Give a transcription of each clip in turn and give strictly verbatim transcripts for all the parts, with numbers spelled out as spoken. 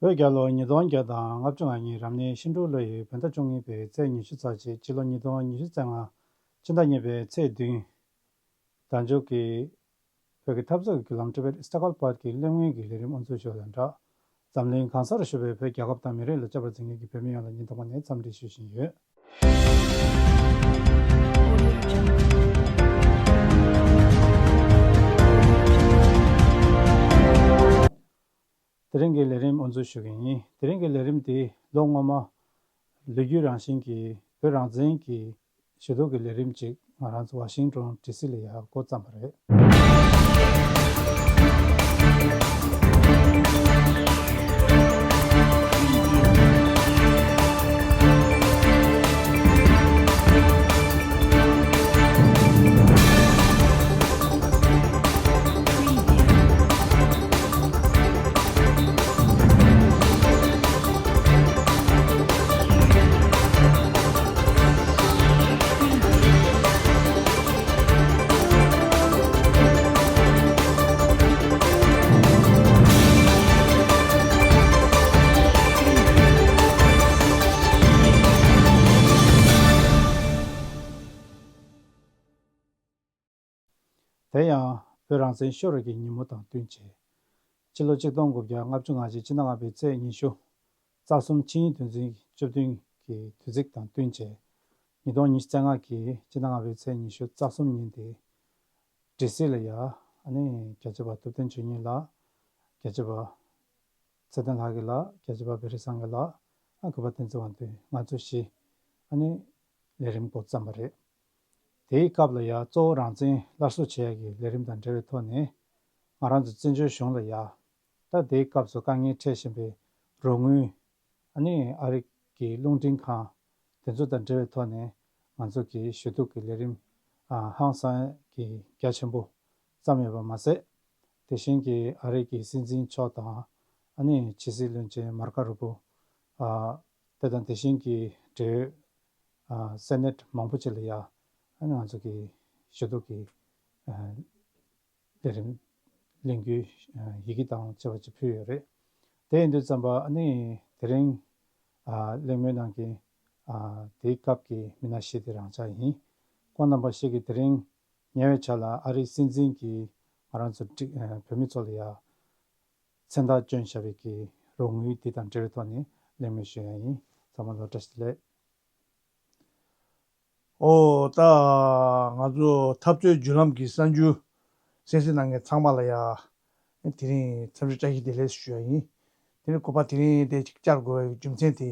བོད་རྒྱལ་ལོ་ཉིས་སྟོང་བརྒྱ་དང་ལྔ་བཅུ་ང་གཉིས་རབ་གནས་ཤིང་འབྲུག་ལོ་ཡི་བོད་ཟླ་བཅུ་གཉིས་པའི་ཚེས་ཉི་ཤུ་རྩ་གཅིག་སྤྱི་ལོ་ཉིས་སྟོང་ཉི་ཤུ་རྩ་ལྔ། ཕྱི་ཟླ་གཉིས་པའི་ཚེས་བདུན། དལ་འབྱོར་གྱི་བོད་ཀྱི་འཐབ་རྩོད་ཀྱི་བརྒྱུད་ལམ་Tibet Struggle Path གྱི་གླེང་མོལ་གྱི་ལས་རིམ་དབུ་འཛུགས་ཞུ་བ་དང་སྦྲགས། འཛམ་གླིང་གང་སར་བཞུགས་པའི་བོད་རྒྱལ་ཁབ་དང་མི་རིགས་ལ་ཁྱབ་པར་འཛིན་མཁན་གྱི་བོད་མི་ཡོངས་ལ་ཉིན་ཐོག་མ་ནས་འཚམས་འདྲི་ཞུ་བཞིན་ཡོད། དེ་རིང་གི་ལས་རིམ་དབུ་འཛུགས་ཞུ་གི་ཡིན། དེ་རིང་གི་ལས་རིམ་དེ་ལོ་སྔོན་མ་ལོ་རྒྱུས་རང་བཞིན་གྱི་བོད་རང་བཙན་གྱི་ཞུ་གཏུག་གི་ལས་རིམ་ཅིག་ང་རང་ཚོ་ཝ་ཤིང་ཏོན་ཌི་སི་ལ་ཡང་འགོ་བརྩམས་པ་རེད། དེ་ཡང་བོད་རང་བཙན་ཤོར་བའི་ཉིན་མོ་དང་བསྟུན་བྱས། ཕྱི་ལོ་ཆིག་སྟོང་དགུ་བརྒྱ་ལྔ་བཅུ་ང་གཅིག་ཕྱི་ཟླ་ལྔ་པའི་ཚེས་ཉི་ཤུ་རྩ་གསུམ་ཕྱི་ཉིན་དོན་ཚན་བཅུ་བདུན་གྱི་དུས་ཚིགས་དང་བསྟུན་བྱས། ཉིས་སྟོང་ཉི་ཤུ་རྩ་ལྔ་གི་ཕྱི་ཟླ་ལྔ་པའི་ཚེས་ཉི་ཤུ་རྩ་གསུམ་ཉིན་དེ་ཌི་སི་ལ་ཡ་ཨ་ནི་རྒྱལ་གཅེས་པ་ཐུབ་བསྟན་འབྱོན་གཉིས་ལགས། རྒྱལ་གཅེས་པ་ཚེ་བརྟན་ལྷ་དགེ་ལགས། རྒྱལ་གཅེས་པ་བེ་རི་སངས་རྒྱས་ལགས། ཨ་གུས་པ་བསྟན་འཛིན་དབང་འདུས། ང་ཚོ་བཞི་ཨ་ནི་ལས་རིམ་འགོ་བརྩམས་པ་རེད། དེའི་སྐབས་ལ་ཡ་གཙོ་བོ་རང་བཙན་སླར་གསོ་བྱེད་ཡ་གི་ལས་རིམ་དང་འབྲེལ་བའི་ཐོག་ནས་ང་རང་ཚོ་བཙན་བྱོལ་གཞུང་ལ་ཡ་ད་དེའི་སྐབས་སུ་དཀའ་ངལ་འཕྲད་བཞིན་པའི་རོགས་དངུལ། ཨ་ནི་ཨ་རི་གི་རླུང་འཕྲིན་ཁང་དེ་ཚོ་དང་འབྲེལ་བའི་ཐོག་ནས་ང་ཚོ་གི་ཞུ་གཏུག་གི་ལས་རིམ་ཨ་ཧང་སང་གི་རྒྱ་ཆེན་པོ་བརྩམས་ཡོད་པ་མ་ཟད། དེ་བཞིན་གྱི་ཨ་རི་གི་སྲིད་འཛིན་མཆོག་དང་ཨ་ནི་ཕྱི་སྲིད་བློན་ཆེན་མར་ཀ་རུ་པོ་ཨ་དེ་དང་དེ་བཞིན་གྱི་འབྲེལ་ཡོད་ཨ་སེ་ནེ་ཊི་མང་པོ་ཅིག་ལ་ཡ་ཨ་ནི་ང་ཚོ་གི་ཞུ་གཏུག་གི་ཨ་ལས་རིམ་གླེང་རྒྱུའི་ཡི་གེ་དང་བཅས་པ་ཅིག་ཕུལ་ཡོད་རེད། དེ་ཡིན་དུས་ཙམ་པ་ཨ་ནི་དེ་རིང་གླེང་མོལ་གནང་མཁན་དེའི་སྐབས་ཀྱི་མི་སྣ་བཞི་དེ་རང་ཅག་ཡིན། ཁོང་རྣམ་པ་བཞི་གིས་དེ་རིང་ཉེ་བའི་ཆར་ལ་ཨ་རིའི་སྲིད་འཛིན་གྱིས་ང་རང་ཚོ་བོད་མི་ཚོ་ལ་ཡ་མཚན་རྟགས་བསྐྱོན་བཞག་པའི་གི་རོགས་དངུལ་འདི་དང་འབྲེལ་བའི་ཐོག་ནས་གླེང་མོལ་ཞུ་ཡ་ཡིན། ཚང་མ་ལ་བཀྲ་ཤིས་བདེ་ལེགས། ཨོ་ད་ང་ཚོ་འཐབ་རྩོད་བརྒྱུད་ལམ་གྱི་གསར་འགྱུར་གསན་གཟིགས་གནང་མཁན་ཚང་མ་ལ་ཡ་དེ་རིང་འཚམས་འདྲི་བཀྲ་ཤིས་བདེ་ལེགས་ཞུ་ཡ་ཡིན། དེ་རིང་གོ་པ་དེ་རིང་དེ་གཅིག་བཅར་དགོས་པའི་རྒྱུ་མཚན་དེ་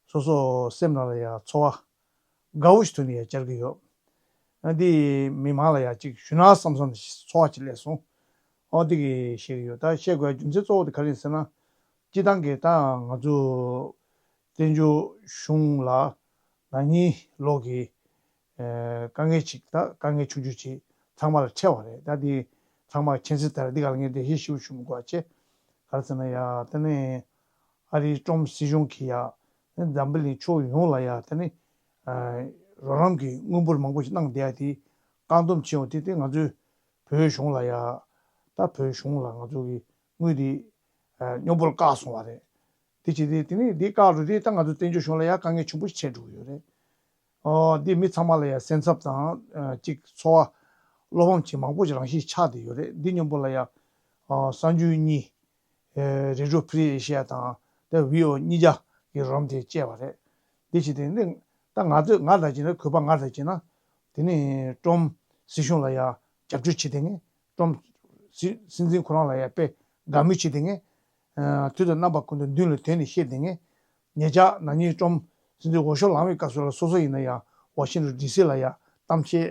སོ་སོ་སེམས་ནང་ལ་ཡ་ཚོར་བ་དགའ་བོ་ཞིག་ཐོན་ནས་ཡ་བཅར་གྱི་ཡོད། ཨ་འདི་མི་མང་ལ་ཡ་གཅིག་ཞུ་ན་བསམ་བསམ་ཚོར་བ་ཅིག་སླེབས་སོང་། ཨོ་འདི་གི་བཤད་ཀྱི་ཡོད། ད་བཤད་དགོས་པའི་རྒྱུ་མཚན་གཙོ་བོ་དེ་ག་རེ་ཡིན་ཟེར་ན། སྤྱི་བཏང་གི་ད་ང་ཚོ་བཙན་བྱོལ་གཞུང་ལ་ན་ནིང་ལོ་གི་ཨེ་དཀའ་ངལ་ཅིག་ད་དཀའ་ངལ་ཆུང་ཆུང་ཅིག་ཚང་མ་ལ་འཕྲད་པ་རེད། ད་འདི་ཚང་མ་མཁྱེན་གསལ་ལྟར་འདི་ག་ལ་ངས་འགྲེལ་བཤད་ཞིབ་ཞུ་མི་དགོས་པ་བྱས། ག་རེ་ཟེར་ན་ཡ་ད་ནི་ཨ་རིའི་ཀྲོམ་སྲིད་གཞུང་གིས་ཡ་འཛམ་བུ་གླིང་ཕྱོགས་ཡོངས་ལ་ཡ་ད་ནི་ཨ་རོགས་རམ་གྱི་དངུལ་འབོར་མང་པོ་ཞིག་གནང་བསྡད་ཡ་དེ་བཀག་སྡོམ་བྱས་ཡོང་དུས་དེ་ང་ཚོའི་བོད་གཞུང་ལ་ཡ་ད་བོད་གཞུང་ལ་ང་ཚོ་གི་དངུལ་དེ་ཨ་སྙོམས་པོར་བཀག་སོང་བ་རེད། དེ་བྱས་ཏེ་དེ་ནས་འདི་བཀག་འགྲོ་དུས་ད་ང་ཚོ་བཙན་བྱོལ་གཞུང་ལ་ཡ་དཀའ་ངལ་ཆེན་པོ་ཞིག་འཕྲད་འགྲོ་གི་ཡོད་རེད། ཨོ་འདི་མི་ཚང་མ་ལ་ཡ་སེམས་འཚབ་དང་ཨ་ཅིག་ཚོར་བ་བློ་ཕམ་ཅིག་མང་པོ་ཅིག་རང་བཞིན་ཆགས་བསྡད་ཡོད་རེད། འདི་མཉམ་པོ་ལ་ཡ་ཨ་གསར་འགྱུར་གཉིས་ཨེ་Radio Free Asia དང་དེ་V O གཉིས་ཆ་གི་རོགས་རམ་དེ་བཅས་པ་རེད། འདི་བྱས་ཏེ་འདི་ད་ང་ཚོས་ང་ལ་བྱས་ན་གུས་པ་ང་ལ་བྱས་ན་དེ་ནི་ཀྲོམ་སྲིད་གཞུང་ལ་ཡ་རྒྱབ་སྐྱོར་བྱེད་དེ་ངས་ཀྲོམ་སྲིད་སྲིད་འཛིན་ཁོ་རང་ལ་ཡ་དཔེ་དགའ་མོས་བྱེད་དེ་ངས། ཨ་དུས་དང་རྣམ་པ་ཀུན་ཏུ་མདུན་ལ་དོན་ནས་བཤད་དེ་ངས། ཉེ་ཆར་ན་ནིང་ཀྲོམ་སྲིད་འཛིན་འོས་ཤོག་ལངས་པའི་སྐབས་སུ་ལ་སོ་སོ་ཡིན་ན་ཡང་ཝ་ཤིང་ཊོན་ཌི་སི་ལ་ཡང་གཏམ་བཤད་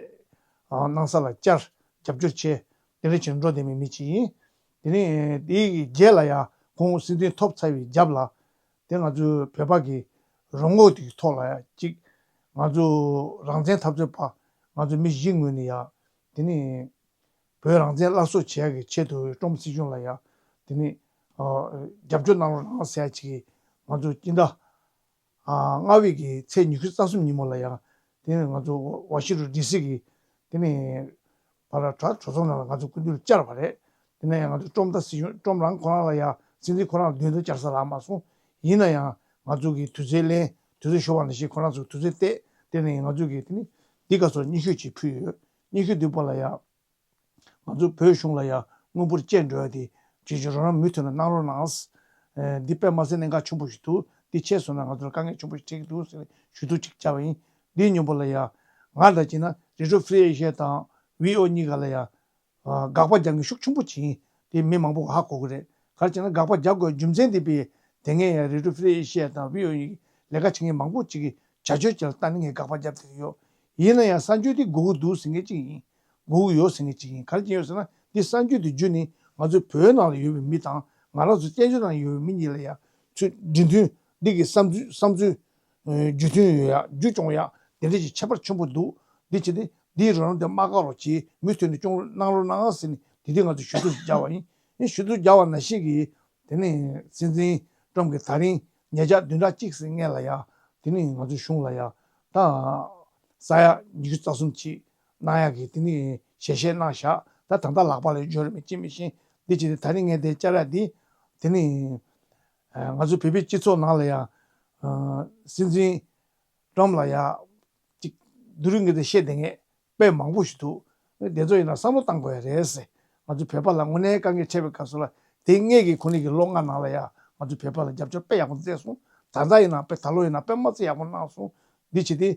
ཨ་གནང་ས་ལ་བཅར་རྒྱབ་སྐྱོར་བྱས་དེ་འདྲ་བྱས་ནས་འགྲོ་བསྡད་མི་མི་གཅིག་ཡིན། དེ་ནས་དེའི་རྗེས་ལ་ཡང་ཁོང་སྲིད་འཛིན་ཐོབ་ཚར་བའི་རྒྱབ་ལ་དེ་ང་ཚོའི་བོད་པ་གི་རང་ངོས་དེའི་ཐོག་ལ་ཡང་གཅིག་ང་ཚོ་རང་བཙན་འཐབ་རྩོད་པ་ང་ཚོ་མི་བཞི་ངོས་ནས་ཡང་དེ་ནས། བོད་རང་བཙན་སླར་གསོ་བྱེད་ཡག་གི་ཆེད་དུ་ཀྲོམ་སྲིད་གཞུང་ལ་ཡང་དེ་ནི་ཨ་རྒྱབ་སྐྱོར་གནང་རོགས་གནང་ཟེར་ཡག་ཅིག་ང་ཚོ་སྤྱི་ཟླ་ཨ་ལྔ་པའི་གི་ཚེས་ཉི་ཤུ་རྩ་གསུམ་ཉིན་མོ་ལ་ཡང་དེ་ནི་ང་ཚོ་ཝ་ཤིང་ཊོན་ཌི་སི་གི་དེ་ནི་བར་གྲོས་ཚོགས་ནང་ལ་ང་ཚོ་སྐུ་མདུན་ལ་བཅར་བ་རེད། དེ་ནས་ཡང་ང་ཚོ་ཀྲོམ་ད་སྲིད་གཞུང་ཀྲོམ་རང་ཁོ་རང་ལ་ཡང་ སྲིད་འཛིན་ཁོ་རང་མདུན་དུ་བཅར་ས་རག་མ་སོང་། ཡིན་ན་ཡང་ང་ཚོ་གི་དུས་ཚོད་ལེན། དུས་ཚོད་ཤོར་བ་ནང་བཞིན་ཁོ་རང་ཚོ་དུས་ཚོད་བལྟས། དེ་ནས་ང་ཚོ་གི་དེ་ནི་འདི་ག་ཚོད་སྙན་ཞུ་ཅིག་ཕུལ་ཡོད། སྙན་ཞུ་འདི་པོ་ལ་ཡང་ང་ཚོ་བོད་གཞུང་ལ་ཡང་དངུལ་འབོར་བཅད་འགྲོ་ཡ་དེ་ཇི་ཇི་རོ་རང་མུ་མཐུད་ནས་གནང་རོགས་གནང་། ཨེ། འདི་དཔེ་མ་སྲིད་གནད་འགག་ཆེན་པོ་ཞིག་འདུག་འདི་ཆད་སོང་ན་ང་ཚོ་ལ་དཀའ་ངལ་ཆེན་པོ་ཞིག་འཕྲད་ཀྱི་འདུག་ཟེར་ནས་ཞུ་གཏུག་ཅིག་བྱས་པ་ཡིན། འདིའི་སྔོན་པོ་ལ་ཡང་ང་ལ་བྱས་ན་རེ་ཌི་ཡོ་ཧྥི་རི་ཨེ་ཤི་ཡ་དང་བྷི་ཨོ་གཉིས་ཀ་ལ་ཡང་དགག་པ་རྒྱག་མཁན་ཤུགས་ཆེན་པོ་ཅིག་ཡིན། དེ་མི་མང་པོ་ཧ་གོ་གི་རེད། ག་རེ་བྱས་ན་དགག་པ་རྒྱག་དགོས་རྒྱུ་མཚན་དེ་པས། དེ་སྔའི་ཡང་རེ་ཌི་ཡོ་ཧྥི་རི་ཨེ་ཤི་ཡ་དང་བྷི་ཨོ་ཨེ་ལས་ཀ་བྱེད་མཁན་མང་པོ་ཅིག་གིས་བྱ་སྤྱོད་ཅིག་ལ་བལྟས་ནས་ངས་དགག་པ་རྒྱབ་བསྡད་ཀྱི་ཡོད། ཡིན་ན་ཡང་གསར་འགྱུར་དེ་དགོས་ཀྱི་འདུག་ཟེར་མཁན་ཅིག་ཡིན། དགོས་ཀྱི་ཡོད་ཟེར་མཁན་ཅིག་ཡིན། ག་རེ་བྱས་ཡོད་ཟེར་ན། འདི་གསར་འགྱུར་དེ་བརྒྱུད་ནས་ང་ཚོའི་བོད་ནང་ལ་ཡོད་པའི་མི་དང་ང་རང་ཚོ་བཙན་བྱོལ་ནང་ཡོད་པའི་མི་གཉིས་ལ་ཡང་ཚུར་འགྲོ་དོན། འདི་གི་བསམ་ཚུལ་བསམ་ཚུལ་རྒྱུ་མཐུན་ཡོད་ཡ། རྒྱུ་སྐྱོང་ཡ། དེ་འདྲ་ཅིག་ཁྱད་པར་ཆེན་པོ་འདུག་འདི་བྱས་ཏེ་འདིའི་རོགས་རམ་དེ་མ་བཀག་རོགས་གྱིས། མུ་མཐུད་ནས་སྐྱོང་རོགས་གནང་རོགས་གནང་ཟེར་ནས་དེ་དུས་ང་ཚོས་ཞུ་གཏུག་བརྒྱབ་པ་ཡིན། ཡིན། ཞུ་གཏུག་བརྒྱབ་པ་ནང་བཞིན་གྱི་དེ་ནས་སྲིད་འཛིན་ཏྲམ་གྱིས་ད་རིང་ཉེ་ཆར་བདུན་ཕྲག་གཅིག་ཙམ་སྔོན་ལ་ཡ་དེ་ནས་ང་ཚོའི་གཞུང་ལ་ཡ་ད་ས་ཡ་ཉི་ཤུ་རྩ་གསུམ་ཅིག་གནང་ཡ་གི་དེ་ནས་ཞལ་བཞེས་གནང་བཞག་ད་ད་ལྟ་ལག་པ་ལ་འབྱོར་མེད་ཅི་མི་ཤེས། འདི་བྱས་ཏེ་ད་རིང་ངས་དེ་བཅར་ཡ་འདི་དེ་ནས་ང་ཚོ་བོད་པའི་སྤྱི་ཚོགས་ནང་ལ་ཡ་སྲིད་འཛིན་ཏྲམ་ལ་ཡ་ཅིག་སྡུག་རུས་ངས་དེ་བཤད་བསྡད་མཁན་དཔེ་མང་པོ་ཞིག་འདུག་དེ་ཚོ་ཡིན་ན་བསམ་བློ་བཏང་དགོས་ཡ་རེད་ཟེར། ང་ཚོ་བོད་པ་ལ་དངོས་གནས་དཀའ་ངལ་འཕྲད་པའི་སྐབས་སུ་ལ་དེ་སྔས་ཀྱི་ཁོ་ནས་ཀྱི་ལོ་ལྔ་ནང་ལ་ཡ་ང་ཚོ་བོད་པ་ལ་རྒྱབ་སྐྱོར་དཔེ་ཡག་པོ་མཛད་སོང་། ད་ལྟ་ཡིན་ན་དཔེ་ད་ལོ་ཡིན་ན་དཔེ་མ་ཚད་ཡག་པོ་གནང་སོང་། འདི་བྱས་ཏེ་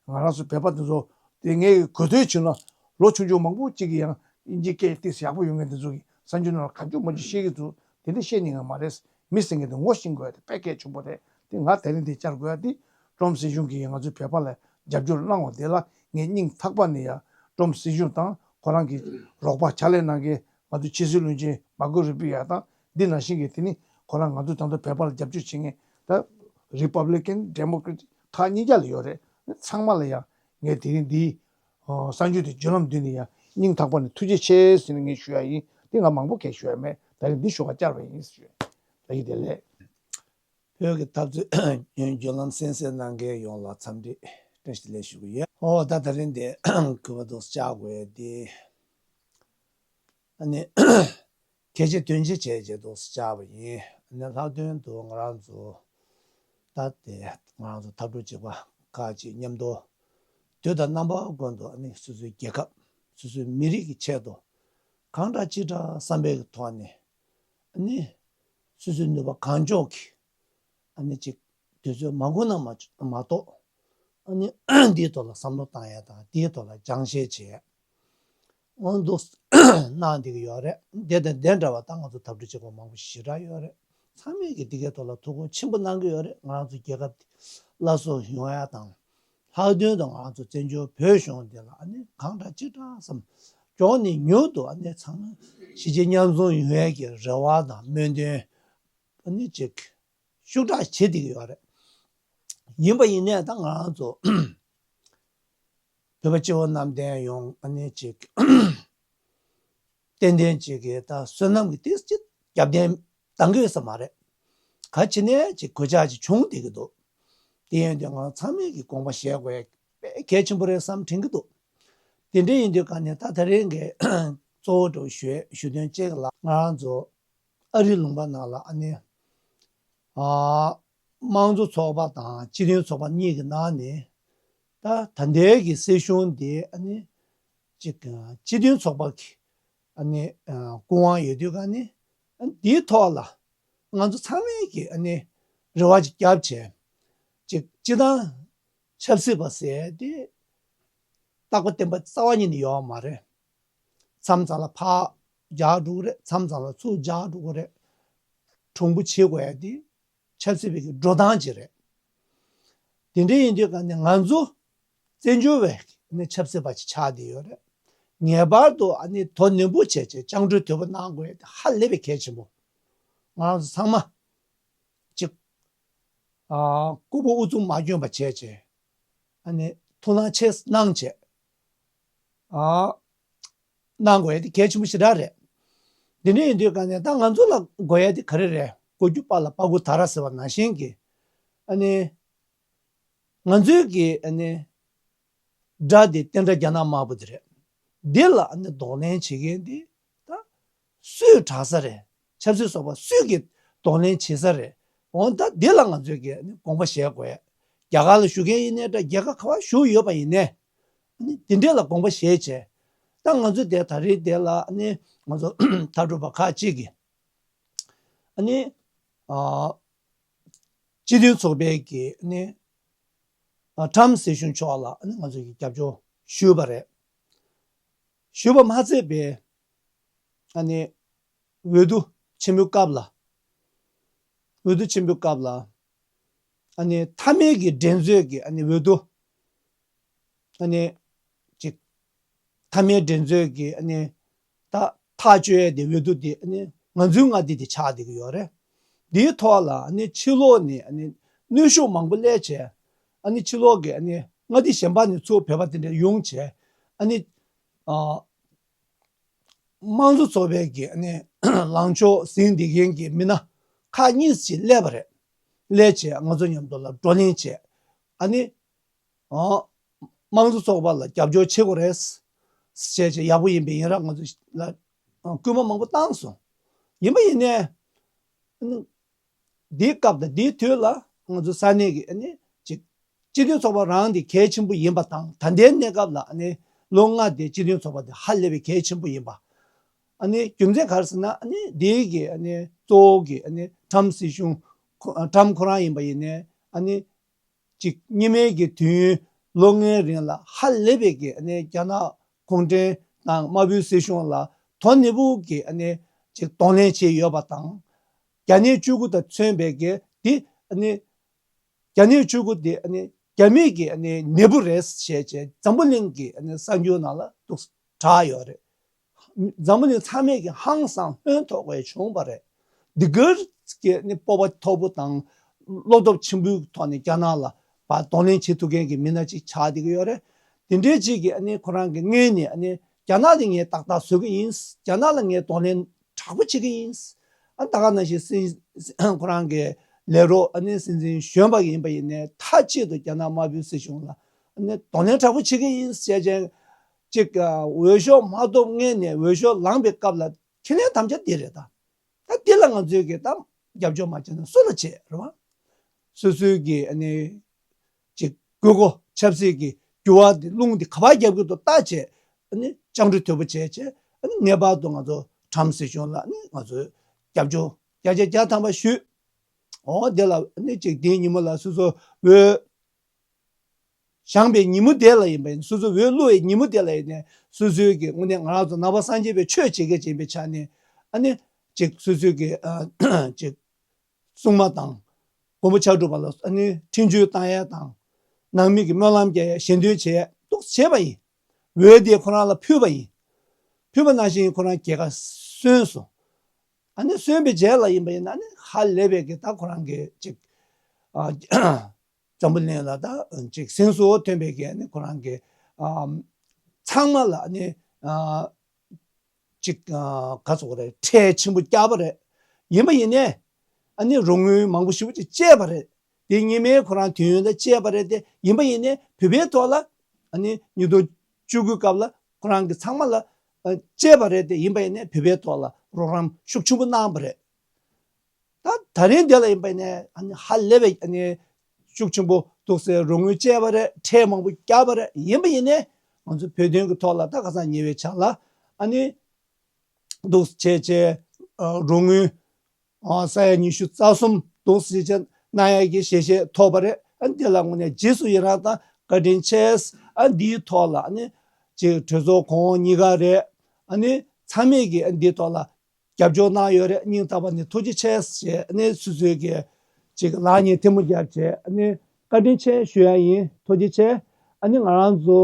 ང་རང་ཚོ་བོད་པ་འདི་ཚོ་དེ་སྔས་ཀྱི་གོ་ཐོས་བྱུང་ན་ལོ་ཆུང་ཆུང་མང་པོ་གཅིག་གིས་ཡང་དབྱིན་ཇིའི་སྐད་ཏོག་ཙམ་ཡག་པོ་ཡོད་མཁན་འདི་ཚོ་གིས་གསར་འགྱུར་ནང་ལ་གང་བྱུང་མང་བྱུང་བཤད་ཀྱི་འདུག་དེ་འདྲ་བཤད་ཉན་གྱི་མ་རེད། མི་ཟེར་མཁན་དེ་ངོ་ཤེས་དགོས་ཡ་དེ་དཔེ་གལ་ཆེན་པོ་རེད། དེ་ང་དེ་རིང་འདི་བཅར་དགོས་ཡ་དེ་ཏྲོམ་སྲིད་གཞུང་གིས་ང་ཚོའི་བོད་པ་ལ་རྒྱབ་སྐྱོར་གནང་བ་དེ་ལ་ངས་སྙིང་ཐག་པ་ནས་ཡ་ཏྲོམ་སྲིད་གཞུང་དང་ཁོ་རང་གི་རོགས་པ་ཕྱག་ལས་གནང་མཁན་ང་ཚོའི་ཕྱི་སྲིད་བློན་ཆེན་མར་ཀོ་རུ་པི་ཡ་དང་འདི་ནང་བཞིན་གྱི་དེ་ནི་ཁོ་རང་ང་ཚོ་ད་ལྟ་བོད་པ་ལ་རྒྱབ་སྐྱོར་བྱེད་མཁན་ད་རི་པབ་ལི་ཀན་ཌེ་མོ་ཀྲེ་ཊིག་ཁག་གཉིས་ཀ་ལ་ཡོད་རེད། ཚང་མ་ལ་ཡ་ངས་དེ་རིང་འདི་གསར་འགྱུར་དེ་བརྒྱུད་ལམ་བསྡུས་ནས་ཡ་སྙིང་ཐག་པ་ནས་ཐུགས་རྗེ་ཆེ་ཟེར་ནས་ངས་ཞུ་ཡ་ཡིན། འདི་ང་མང་པོ་གས་ཞུ་ཡ་མེད། ད་རིང་འདི་ཞུ་བ་བཅར་བ་ཡིན་ཞུ། ད་ཡིན་བདེ་ལེགས། བོད་ཀྱི་འཐབ་རྩོད་བརྒྱུད་ལམ་གསན་གཟིགས་གནང་མཁན་ཡོངས་ལ་འཚམས་འདྲི་བཀྲ་ཤིས་བདེ་ལེགས་ཞུ་གི་ཡོད། ཨོ་ད་ད་རིང་འདི་གུས་པ་འདུག་སེ་བཅར་དགོས་ཡ་འདི་ཨ་ནི་གལ་ཆེ་དོན་ཆེ་བྱས་བྱས་འདུག་སེ་བཅར་བ་ཡིན། ཨ་ནི་ལྷག་དོན་དུ་ང་རང་ཚོ་ད་དེ་ང་རང་ཚོ་འཐབ་གྲོགས་གཅིག་པ་ཁག་ཅིག་མཉམ་དུ་དུས་དང་རྣམ་པ་ཀུན་ཏུ་ཨ་ནི་སོ་སོའི་རྒྱལ་ཁབ་སོ་སོའི་མི་རིགས་ཀྱི་ཆེད་དུ་གང་དྲག་ཅི་དྲག་བསམ་པའི་ཐོག་ནས་ཨ་ནི་སོ་སོའི་ནུས་པ་གང་ལྕོགས་ཀྱིས་ཨ་ནི་ཅིག་དུས་ཚོད་མ་འགོར་ན་མ་མ་གཏོགས་ཨ་ནི་འདིའི་ཐོག་ལ་བསམ་བློ་བཏང་ཡ་དང་འདིའི་ཐོག་ལ་སྦྱང་བཤད་བྱེད་ཡ་འོ་འདུག་གནང་བསྡད་ཀྱི་ཡོད་རེད། དེ་དང་དེ་འདྲ་བ་ད་ང་ཚོ་འཐབ་གྲོགས་གཅིག་པ་མང་པོ་ཞེ་དྲག་ཡོད་རེད། ཚང་མས་ཀྱིས་འདི་གའི་ཐོག་ལ་ཐུགས་ཁུར་ཆེན་པོ་གནང་གི་ཡོད་རེད། ང་རང་ཚོ་རྒྱལ་ཁབ་འདི་སླར་གསོ་ཡོང་ཡ་དང་། ལྷག་དོན་དུ་ང་རང་ཚོ་བཙན་བྱོལ་བོད་གཞུང་འདི་ལ་ཨ་ནི་གང་དྲག་ཅི་དྲག་བསམ་མགྱོགས་ནས་མྱུར་དུ་ཨ་ནི་ཚང་མ་གཞིས་བྱེས་མཉམ་འཛོམས་ཡོང་ཡ་གི་རེ་བ་དང་སྨོན་འདུན་ཨ་ནི་ཅིག་ཤུགས་དྲག་བྱེད་བསྡད་ཀྱི་ཡོད་རེད། ཡིན་པ་ཡིན་ནའི་ད་ང་རང་ཚོ་བོད་པ་སྤྱི་བོ་གནམ་བསྟན་ཡོང་ཨ་ནི་ཅིག་ཏན་ཏན་ཅིག་གིས་ད་བསོད་ནམས་ཀྱི་ཏིག་ཙམ་རྒྱབ་རྟེན་འདང་གི་ཡོད་ས་མ་རེད། ག་ཅི་ནས་ཅིག་གོད་ཆག་ཅིག་བྱུང་བསྡད་ཀྱི་འདུག་དེ་ཡིན་དུས་ང་ཚང་མས་ཀྱི་དགོངས་པ་བཞེས་དགོས་ཡ་དཔེ་གལ་ཆེན་པོ་རེད་བསམ་དྲན་གྱི་འདུག་དེ་འདྲ་ཡིན་དུས་ག་ནས་ད་ད་རེས་ཀྱི་གཙོ་བོ་འདྲ་བོ་ཞུ་ཞུ་དོན་གཅིག་ལ་ང་རང་ཚོ་ཨ་རིའི་ལུང་པ་ནང་ལ་ཨ་ནི་ཨ་དམངས་གཙོ་ཚོགས་པ་དང་སྤྱི་མཐུན་ཚོགས་པ་གཉིས་ཀྱི་ནང་ནས་ད་ད་ལྟའི་གི་སྲིད་གཞུང་འདི་ཨ་ནི་ཅིག་སྤྱི་མཐུན་ཚོགས་པ་གི་ཨ་ནི་ཨ་སྐུ་དབང་ཡོད་དུས་ག་ནི་ཨ་འདིའི་ཐོག་ལ་ང་ཚོ་ཚང་མས་ཀྱི་ཨ་ནི་རེ་བ་ཅིག་བརྒྱབ་བྱས་ཅིག་སྤྱི་བཏང་ཆབ་སྲིད་པ་ཟེར་ཏེ་རྟག་པ་བརྟན་པ་རྩ་བ་ཉིད་ནས་ཡོད་མ་རེད། མཚམས་མཚམས་ལ་ཕར་རྒྱག་འགྲོ་གི་རེད། མཚམས་མཚམས་ལ་ཚུར་རྒྱག་འགྲོ་གི་རེད། གྲུང་པོ་བྱེད་དགོས་ཡ་དེ་ཆབ་སྲིད་པའི་གི་འགྲོ་སྟངས་ཅིག་རེད། དེ་འདྲ་ཡིན་དུས་ག་ནས་ང་ཚོ་བཙན་བྱོལ་བའི་ནི་ཆབ་སྲིད་པ་ཅིག་ཆགས་བསྡད་ཡོད་རེད། ངེས་པར་དུ་ཨ་ནི་དོ་ནན་པོ་བྱས་བྱས་བཅིངས་འགྲོལ་དོད་པོ་གནང་དགོས་ཡ་དེ་ཧ་ལས་པའི་གལ་ཆེན་པོ། ང་རང་ཚོ་ཚང་མ་ཅིག་ཨ་ལྐུགས་པ་ཨུ་ཚུགས་མ་བསྐྱོན་པ་བྱས་བྱས་ཨ་ནི་ཐུགས་སྣང་ཆེ་གནང་བྱས་ཨ་གནང་དགོས་ཡ་དེ་གལ་ཆེན་པོ་ཞེ་དྲག་རེད། དེ་འདྲ་ཡིན་དུས་ག་ནས་ད་ང་ཚོ་ལ་དགོས་ཡ་དེ་ག་རེ་རེད། གོ་རྒྱུ་པ་ལ་པ་གུ་ད་ར་ཟེར་བ་ནང་བཞིན་གྱི་ཨ་ནི་ང་ཚོའི་གི་ཨ་ནི་དགྲ་དེ་བསྟན་དགྲ་རྒྱ་ནག་དམར་པོ་དེ་རེད། འདི་ལ་ཨ་ནི་གདོང་ལེན་བྱེད་མཁན་དེ་ད་སུས་དྲག་ས་རེད། ཆབ་སྲིད་ཚོགས་པ་སུས་ཀྱི་ གདོང་ལེན་བྱེད་ས་རེད། འོ་ད་འདི་ལ་ང་ཚོས་ཀྱི་དགོངས་པ་བཞེས་དགོས། རྒྱ་གར་ལ་བཞུགས་མཁན་ཡིན་ནའི་འདྲ། རྒྱལ་ཁབ་ག་པར་བཞུགས་ཡོད་པ་ཡིན་ནའི། ཨ་ནི་འདི་འདྲས་ལ་དགོངས་པ་བཞེས་བྱས། ད་ང་ཚོས་དེ་ད་རེས་དེ་ལ་ཨ་ནི་ང་ཚོ་མཐའ་གྲུབ་པ་ཁག་ཅིག་གིས་ཨ་ནི་ཨ་སྤྱི་མཐུན་ཚོགས་པའི་གི་ཨ་ནི་ཨ་ཊམ་སྲིད་གཞུང་ཕྱོགས་ལ་ཨ་ནི་ང་ཚོས་ཀྱི་རྒྱབ་སྐྱོར་ཞུས་པ་རེད། ཞུས་པ་མ་ཚད་པའི་ཨ་ནི་འོས་བསྡུ་ཆེན་པོའི་སྐབས་ལ། འོས་བསྡུ་ཆེན་པོའི་སྐབས་ལ། ཨ་ནི་མཐའ་མའི་གི་འགྲན་རྩོད་ཀྱི་ཨ་ནི་འོས་བསྡུ། ཨ་ནི་ཅིག་མཐའ་མའི་འགྲན་རྩོད་ཀྱི་ཨ་ནི་ད་ཐག་གཅོད་ཡས་དེ་འོས་བསྡུ་དེ་ཨ་ནི་ང་ཚོའི་མངའ་སྡེ་དེ་ཆགས་བསྡད་ཀྱི་ཡོད་རེད། འདིའི་ཐོག་ལ་ཨ་ནི་ཕྱི་ལོགས་ནས་ཨ་ནི་གནོན་ཤུགས་མང་པོ་སླེབས་བྱས། ཨ་ནི་ཕྱི་ལོགས་ཀྱི་ཨ་ནི་མངའ་སྡེ་གཞན་པ་ནས་ཚུར་བོད་པ་དེ་འདྲ་ཡོང་བྱས། ཨ་ནི་ཨ། དམངས་གཙོ་ཚོགས་པའི་གི་ཨ་ནི་ལངས་ཕྱོགས་ཟིན་བསྡད་མཁན་གྱི་མི་སྣ་ཁག་གཉིས་ཤིག་སླེབས་པ་རེད། སླེབས་བྱས་ང་ཚོ་མཉམ་དུ་ལ་བགྲོ་གླེང་བྱས། ཨ་ནི་ཨ་དམངས་གཙོ་ཚོགས་པ་ལ་རྒྱབ་སྐྱོར་བྱེད་དགོས་རེད་ཟེར་བྱས་ཡག་པོ་ཡིན་པའི་ཡིན་ར་ང་ཚོ་ལ་སྐུལ་མ་མང་པོ་བཏང་སོང་། ཡིན་པ་ཡིན་ནའི་ཨ་ནི་འདིའི་སྐབས་དང་འདིའི་དུས་ལ་ང་ཚོ་ས་གནས་ཀྱི་ཨ་ནི་ཅིག་སྤྱི་མཐུན་ཚོགས་པ་རང་དེ་གལ་ཆེན་པོ་ཡིན་པ་དང་། ད་ལྟའི་གནས་སྐབས་ལ་ཨ་ནི་ལོ་ལྔ་དེ་སྤྱི་མཐུན་ཚོགས་པ་དེ་ཧ་ལས་པའི་གལ་ཆེན་པོ་ཡིན་པ། ཨ་ནི་རྒྱུ་མཚན་ག་རེ་ཟེར་ན། ཨ་ནི་འདིའི་གི་ཨ་ནི་གཙོ་བོ་གི་ཨ་ནི་ཊམ་སྲིད་གཞུང་ཁོ་ཊམ་ཁོ་རང་ཡིན་པ་ཡིན་ནའི། ཨ་ནི་ཅིག་སྔོན་མའི་གི་དུས་ཡུན་ལོ་ལྔའི་རིང་ལ་ཧ་ལས་པའི་གི་ཨ་ནི་རྒྱ་ནག་གུང་ཁྲན་ཏང་དམར་པོའི་སྲིད་གཞུང་ལ་དོ་ནན་པོ་གི་ཨ་ནི་ཅིག་གདོང་ལེན་བྱས་ཡོད་པ་དང་། བརྒྱ་ནས་བཅུ་དགུ་དང་མཚོན་པའི་གི་དེ་ཨ་ནི་བརྒྱ་ནས་བཅུ་དགུ་དེ་ཨ་ནི་རྒྱ་མིས་ཀྱི་ཨ་ནི་ནད་འབུ་རེད་ཟེར་བྱས་འཛམ་བུ་གླིང་གི་ཨ་ནི་གསར་འགྱུར་ནང་ལ་འདུག་གྲགས་ཡོད་རེད། འཛམ་བུ་གླིང་ཚང་མས་ཀྱི་ཧང་སང་ཧོན་ཐོག་པའི་བྱུང་བ་རེད། འདི་གར་གྱི་ཨ་ནི་སྤོབས་པ་མཐོ་པོ་དང་བློ་སྟོབས་ཆེན་པོའི་ཐོག་ནས་རྒྱ་ནག་ལ་ཕར་གདོང་ལེན་བྱེད་ཐུབ་མཁན་གྱི་མི་སྣ་ཅིག་ཆགས་བསྡད་ཀྱི་ཡོད་རེད། དེ་འདྲའི་ཅིག་གིས་ཨ་ནི་ཁོ་རང་གི་སྔོན་ནས་ཨ་ནི་རྒྱ་ནག་ལ་ངས་ཏག་ཏག་བཟོ་གི་ཡིན། རྒྱ་ནག་ལ་ངས་གདོང་ལེན་དྲག་པོ་བྱེད་ཀྱི་ཡིན། ཨ་ད་ག་ནང་བཞིན་སྲིད་ཁོ་རང་གི་ལས་རོགས་ཨ་ནི་སྲིད་འཛིན་གཞོན་པ་ཡིན་པ་ཡིན་ནའི་མཐའ་གཅིག་ཏུ་རྒྱ་ནག་དམར་པོའི་སྲིད་གཞུང་ལ་ཨ་ནི་གདོང་ལེན་དྲག་པོ་བྱེད་ཀྱི་ཡིན་ཟེར་བྱས། ཅིག་འོས་ཤོག་མ་ཐོབ་སྔོན་ནས་འོས་ཤོག་ལངས་པའི་སྐབས་ལ་ཁས་ལེན་དམ་བཅའ་འདི་རེད་ད། ད་འདི་ལ་ང་ཚོས་ཀྱི་ད་རྒྱབ་སྐྱོར་མ་བྱས་ན་སུ་ལ་བྱེད་རེད་བ། སོ་སོའི་གི་ཨ་ནི་ཅིག་དགོས་མཁོ་ཆབ་སྲིད་ཀྱི་འགྱུར་བ་འདི་རླུང་འདི་ག་པར་རྒྱབ་ཀྱི་འདུག་བལྟས་བྱས། ཨ་ནི་བཅིངས་འགྲོལ་དོད་པོ་བྱས་བྱས། ཨ་ནི་ངེས་པར་དུ་ང་ཚོ་ཊམ་སྲིད་གཞུང་ལ་ཨ་ནི་ང་ཚོས་རྒྱབ་སྐྱོར་བརྒྱ་ཆ་བརྒྱ་ཐམ་པ་ཞུས། འོ་དེ་ལ་ཨ་ནི་ཅིག་དེའི་ཉིན་མོ་ལ་སོ་སོ་འོས་བཞེངས་པའི་ཉིན་མོ་དེ་ལ་ཡིན་པ་ཡིན། སོ་སོ་འོས་བླུགས་པའི་ཉིན་མོ་དེ་ལ་ཡིན་ནས་སོ་སོའི་གི་དངོས་གནས་ང་རང་ཚོ་ནང་པ་སངས་རྒྱས་པའི་ཆོས་བྱེད་མཁན་ཅིག་ཡིན་པའི་ཆ་ནས། ཨ་ནི་ཅིག་སོ་སོའི་གི་ཨ་ཅིག་སྲུང་མ་དང་མགོན་པོ་ཕྱག་དྲུག་པ་ལ་ཨ་ནི་འཕྲིན་བཅོལ་བཏང་ཡས་དང་། ནང་མི་གི་སྨོན་ལམ་རྒྱག་ཡས་ཞལ་འདོན་བྱས་འདུག་བྱས་པ་ཡིན། འོས་དེ་ཁོ་རང་ལ་ཕུལ་བ་ཡིན། ཕུལ་བ་ནང་བཞིན་ཁོ་རང་རྒྱལ་ཁ་སོན་སོང་། ཨ་ནི་སོན་པའི་རྗེས་ལ་ཡིན་པ་ཡིན་ན་ཨ་ནི་ཧ་ལས་པའི་གི་ད་ཁོ་རང་གི་ཅིག་ཨ། འཛམ་བུ་གླིང་ལ་ད་ཅིག་གཟེངས་སུ་ཐོན་པའི་གི་ཨ་ནི་ཁོ་རང་གི་ཨ་ཚང་མ་ལ་ཨ་ནི་ཨ་ཅིག་ཨ་ག་ཚོད་རེད། ཁྲལ་ཆེན་པོ་བརྒྱབ་པ་རེད། ཡིན་པ་ཡིན་ནའི་ཨ་ནི་རོགས་དངུལ་མང་པོ་ཞེ་པོ་ཅིག་བཅད་པ་རེད། དེ་སྔོན་མའི་ཁོ་རང་དུས་ཡུན་ལ་བཅད་པ་རེད་དེ། ཡིན་པ་ཡིན་ནའི་བོད་པའི་ཐོག་ལ་ཨ་ནི་ཉིས་སྟོང་བཅུ་དགུའི་སྐབས་ལ་ཁོ་རང་གི་ཚང་མ་ལ་ཨ་བཅད་པ་རེད་དེ། ཡིན་པ་ཡིན་ནའི་བོད་པའི་ཐོག་ལ་རོགས་རམ་ཤུགས་ཆེན་པོ་གནང་བ་རེད། ད་ད་རིང་འདི་ལ་ཡིན་པ་ནས་ཨ་ནི་ཧ་ལས་པའི་ཨ་ནི་ཤུགས་ཆེན་པོ་འདུག་ཟེར། རོགས་དངུལ་བཅད་པ་རེད། ཁྲལ་མང་པོ་བརྒྱབ་པ་རེད། ཡིན་པ་ཡིན་ནའི་ང་ཚོ་བོད་དོན་གྱི་ཐོག་ལ་ད་ཁ་སང་ཉེ་བའི་ཆར་ལ་ཨ་ནི་འདུག་བྱས་བྱས་ཨ་རོགས་དངུལ་ཨ་ས་ཡ་ཉི་ཤུ་རྩ་གསུམ་འདུག་ཟེར་བྱས་གནང་ཡག་གི་ཞལ་བཞེས་ཐོབ་པ་རེད། ཨ་འདི་ལ་དངོས་གནས་རྗེས་སུ་ཡི་རང་དང་བཀའ་དྲིན་ཆེ། ཨ་འདིའི་ཐོག་ལ་ཨ་ནི་ཅིག་གྲོས་ཚོགས་གོང་འོག་གཉིས་ཀ་རེད། ཨ་ནི་ཚང་མས་ཀྱིས་ཨ་འདིའི་ཐོག་ལ་རྒྱབ་སྐྱོར་གནང་ཡོད་རེད། སྙིང་ཐག་པ་ནས་ཐུགས་རྗེ་ཆེ་ཞེས་ནས་སོ་སོའི་གི་ཅིག་ལག་གཉིས་ཐལ་མོ་སྦྱར་བྱས་ནས་བཀའ་དྲིན་ཆེ་ཞུ་ཡ་ཡིན། ཐུགས་རྗེ་ཆེ། ཨ་ནི་ང་རང་ཚོ་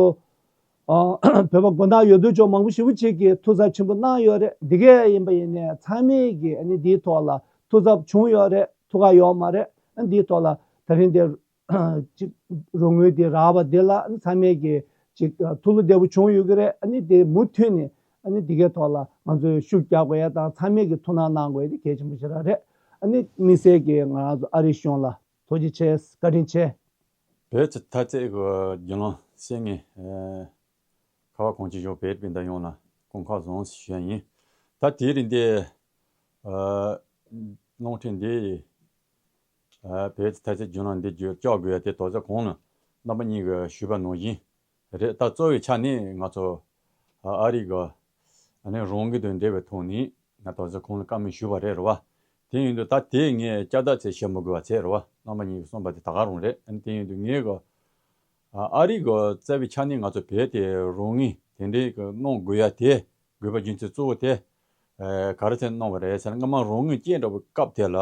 ཨ་བོད་པ་དགོན་བདག་ཡོད་དོ་ཅོག་མང་པོ་ཞེ་པོ་ཅིག་གིས་ཐུགས་འཚབ་ཆེན་པོ་གནང་ཡོད་རེད། འདི་གས་ཡིན་པ་ཡིན་ནའི་ཚང་མས་ཀྱིས་ཨ་ནི་འདིའི་ཐོག་ལ་ཐུགས་འཚབ་བྱུང་ཡོད་རེད། ཐུགས་ཁག་ཡོད་མ་རེད། ཨ་འདིའི་ཐོག་ལ་ད་རིང་འདིར་ཅིག་རོགས་དངུལ་དེ་རག་པ་དེ་ལ་ཚང་མས་ཀྱི་ཅིག་ཐུགས་བློ་བདེ་པོ་བྱུང་ཡོད་ཀྱི་རེད། ཨ་ནི་དེ་མུ་མཐུད་ནས་ཨ་ནི་དེ་གའི་ཐོག་ལ་ང་ཚོས་ཤུགས་རྒྱག་དགོས་ཡ་དང་། ཚང་མས་ཀྱི་ཐུགས་སྣང་གནང་དགོས་ཡ་དེ་གལ་ཆེན་པོ་ཞེ་དྲག་རེད། ཨ་ནི་དམིགས་བསལ་གྱི་ང་རང་ཚོ་ཨ་རིའི་གཞུང་ལ་ཐུགས་རྗེ་ཆེ། བཀའ་དྲིན་ཆེ། བོད་ཀྱི་ཐ་ཚིག་གི་རྒྱུན་ལམ་གསན་མཁན་ཁ་བ་གངས་ཅན་ལྗོངས་བོད་སྤུན་ཟླ་ཡོངས་ལ་སྐུ་ཁམས་བཟང་ཞུ་ཡ་ཡིན། ད་དེ་རིང་འདི་ཨ་ གློག་འཕྲིན་འདི་ཨ་བོད་ཀྱི་ཐ་ཚིག་བརྒྱུད་ལམ་འདི་བརྒྱུད་བཅར་དགོས་ཡ་དེ་དོགས་ཟོན་གོང་ལ་རྣམ་པ་གཉིས་ཀྱིས་ཞུས་པ་ནང་བཞིན་རེད། ད་གཙོ་བོའི་ཆ་ནས་ང་ཚོ་ཨ་ཨ་རི་གི་ཨ་ནི་རང་འགུལ་དང་འབྲེལ་བའི་ཐོག་ནས་ང་དོགས་ཟོན་གོང་ལ་བཀའ་མོལ་ཞུས་པ་རེད། རེད་བ། དེ་ཡིན་དུས་ད་དེ་ངས་བསྐྱར་ལྡབ་ཚད་བྱེད་མི་དགོས་པ་བྱས། རེད་བ། རྣམ་པ་གཉིས་ཀྱིས་གསུངས་པ་དེ་ད་ག་རང་རེད། ཨ་ནི་དེ་ཡིན་དུས་ངས་གི་ཨ་ཨ་རི་གི་རྩ་བའི་ཆ་ནས་ང་ཚོ་བོད་དེ་རང་ངོས་དེ་འདྲའི་གི་གནང་དགོས་ཡ་དེ་དགོས་པ་རྒྱུ་མཚན་གཙོ་བོ་དེ་ཨ་ག་རེ་བྱས་གནང་བ་རེད་ཟེར་ན། སྔ་མ་རང་ངོས་སྐད་འདྲ་བོ་སྐབས་དེ་ལ་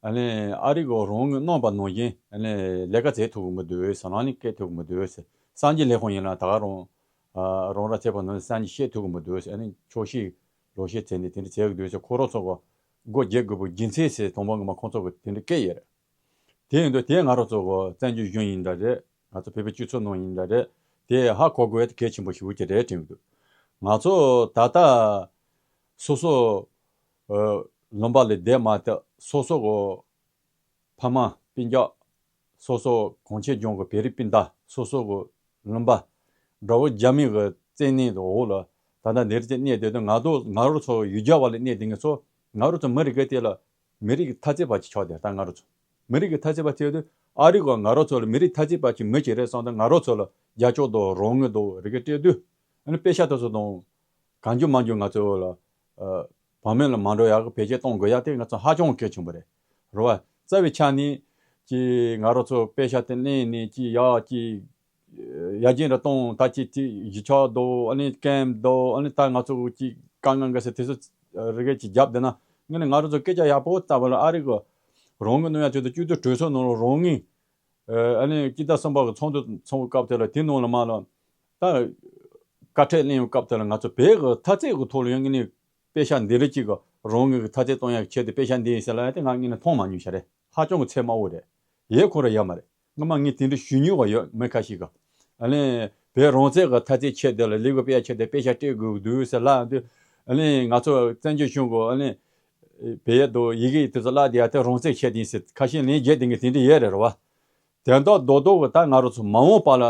ཨ་ནི་ཨ་རི་གི་རང་ངོས་གནང་པ་ནང་བཞིན་ཨ་ནི་ལས་ཀ་བྱེད་ཐུབ་ཀྱི་མི་འདུག་ཟེར། ནང་ནས་སྐད་ཐུབ་ཀྱི་མི་འདུག་ཟེར། སངས་རྒྱས་ལས་ཁུངས་ཡིན་ན་ད་ག་རང་ཨ་རང་ར་བྱས་པ་ནང་བཞིན་སངས་རྒྱས་བཤད་ཐུབ་ཀྱི་མི་འདུག་ཟེར། ཨ་ནི་ཆོག་ཤེས་ལོག་ཤེས་བྱས་ནས་དེ་འདྲ་བྱེད་ཀྱི་འདུག་ཟེར། ཁོ་རང་ཚོ་གི་སྒོ་འབྱེད་དགོས་པའི་རྒྱུ་མཚན་ཟེར་དང་པོ་ངོ་མ་ཁོང་ཚོ་གི་དེ་འདྲ་སྐད་ཡོད་རེད། དེ་ཡིན་དུས་དེ་ང་རང་ཚོ་གི་བཙན་བྱོལ་གཞུང་ཡིན་འདྲ་རེད། ང་ཚོ་བོད་པའི་སྤྱི་ཚོགས་ནང་ཡིན་འདྲ་རེད། དེ་ཧ་གོ་དགོས་ཡ་དེ་གལ་ཆེན་པོ་ཞིག་ཅིག་རེད་དྲན་གྱི་འདུག། ང་ཚོ་ད་ལྟ་སོ་སོ་ཨ་ལུང་པ་ལ་བསྡད་མ་ཐག་སོ་སོ་གི་ཕ་མ་སྤུན་ཀྱག་སོ་སོ་གངས་ཅན་ལྗོངས་ཀྱི་བོད་རིགས་སྤུན་ཟླ་སོ་སོ་གི་ལུང་པ་དགྲ་བོ་རྒྱ་མི་གི་བཙན་གནོན་འོག་ལ་ད་ལྟ་འདིར་ཅིག་གནས་བསྡད་དུས། ང་ཚོ་ང་རང་ཚོ་ཡུལ་གྱར་བ་ལ་གནས་བསྡད་མཁན་ཚོ་ང་རང་ཚོ་མི་རིགས་དེ་ལ་མི་རིགས་ཀྱི་འཐབ་རྩོད་པ་ཅིག་ཆགས་བསྡད། ད་ང་རང་ཚོ་མི་རིགས་ཀྱི་འཐབ་རྩོད་པ་བྱས་དུས་ཨ་རི་གིས་ང་རང་ཚོ་ལ་མི་རིགས་འཐབ་རྩོད་པ་ཅིག་མི་ཅིག་རེད་བསམ་དུས། ང་རང་ཚོ་ལ་རྒྱབ་སྐྱོར་དང་རང་མོས་དང་རེ་སྐུལ་སྤྲད་དུས་ཨ་ནི་པེ་ཤག་དེ་ཚོ་དང་གང་བྱུང་མང་བྱུང་ང་ཚོ་ལ་ཨ་བག་མེད་ལ་མ་འགྲོ་ཡག་གི་བེད་སྤྱོད་གཏོང་དགོས་ཡག་དེ་ང་ཚོ་ཧ་ཅང་གལ་ཆེན་པོ་རེད། རེད་བ། རྩ་བའི་ཆ་ནས་ཀྱི་ང་རང་ཚོ་པེ་ཤག་དེ་ལེན་ནས་ཀྱི་ཡག་ཀྱི་ཡར་རྒྱས་འདྲ་གཏོང་ད་ཀྱི་དེ་གཞིས་ཆགས་དང་ཨ་ནི་ཀེམ་དང་ཨ་ནི་ད་ང་ཚོ་ཀྱི་དཀའ་ངལ་འགའ་ཤས་དེ་ཚོ་རེ་རེ་ཅིག་རྒྱབ་བསྡད་ན། ངས་ནི་ང་རང་ཚོ་སྐད་ཆ་ཡག་པོ་ལྟ་བུ་ལ་ཨ་རི་གི་རང་གི་གནང་ཡག་ཆེད་དུ་སྤྱི་འཐུས་གྲོས་ཚོགས་ནང་ལ་རང་ངོས་ཨ་ནི་སྤྱི་ཟླ་གསུམ་པ་གི་ཚོགས་འདུ་ཚོགས་པའི་སྐབས་དེ་ལ་དེ་ནང་ལ་མ་ལ་ད་བཀའ་ཁྲིད་གླེང་བའི་སྐབས་དེ་ལ་ང་ཚོ་བོད་གི་འཐབ་རྩོད་གི་ཐོག་ལ་ཡང་ངས་ནི་པེ་ཤག་འདི་རེད་ཅིག་གི་རང་ངོས་གི་འཐབ་རྩོད་གཏོང་ཡག་ཆེད་དུ་པེ་ཤག་འདི་ཡིན་ཟེར་ལབ་ཡག་དེ་ང་ངས་ནི་མཐོང་མ་མྱོང་ཤག་རེད། ཧ་ཅང་གི་ཚད་དམའ་བོ་རེད། ཡེ་ཁོ་ར་ཡོད་མ་རེད། སྔོན་མ་ངས་དེ་འདྲ་ཞུས་མྱོང་བ་ཡོད། མི་ཁ་ཤས་ཀྱིས་ཨ་ནི་བོད་རང་བཙན་གི་འཐབ་རྩོད་ཆེད་དུ་ལ་ལས་འགུལ་སྤེལ་ཡག་ཆེད་དུ་པེ་ཤག་སྤྲད་དགོས་ཀྱི་འདུག་ཟེར་ལབ་དུས། ཨ་ནི་ང་ཚོ་བཙན་བྱོལ་གཞུང་གི་ཨ་ནི་བོད་ཡིག་དང་ཡི་གེ་དེ་ཚོ་བརླག་བསྡད་ཡག་དེ་རང་བཙན་ཆེད་དུ་ཡིན་ཟེར་ཁ་ཤས་ལན་རྒྱག་བསྡད་མཁན་དེ་འདྲ་ཡོད་རེད། རེད་བ། དོན་དག་རྡོག་རྡོག་གི་ད་ང་རང་ཚོ་མ་འོངས་པ་ལ་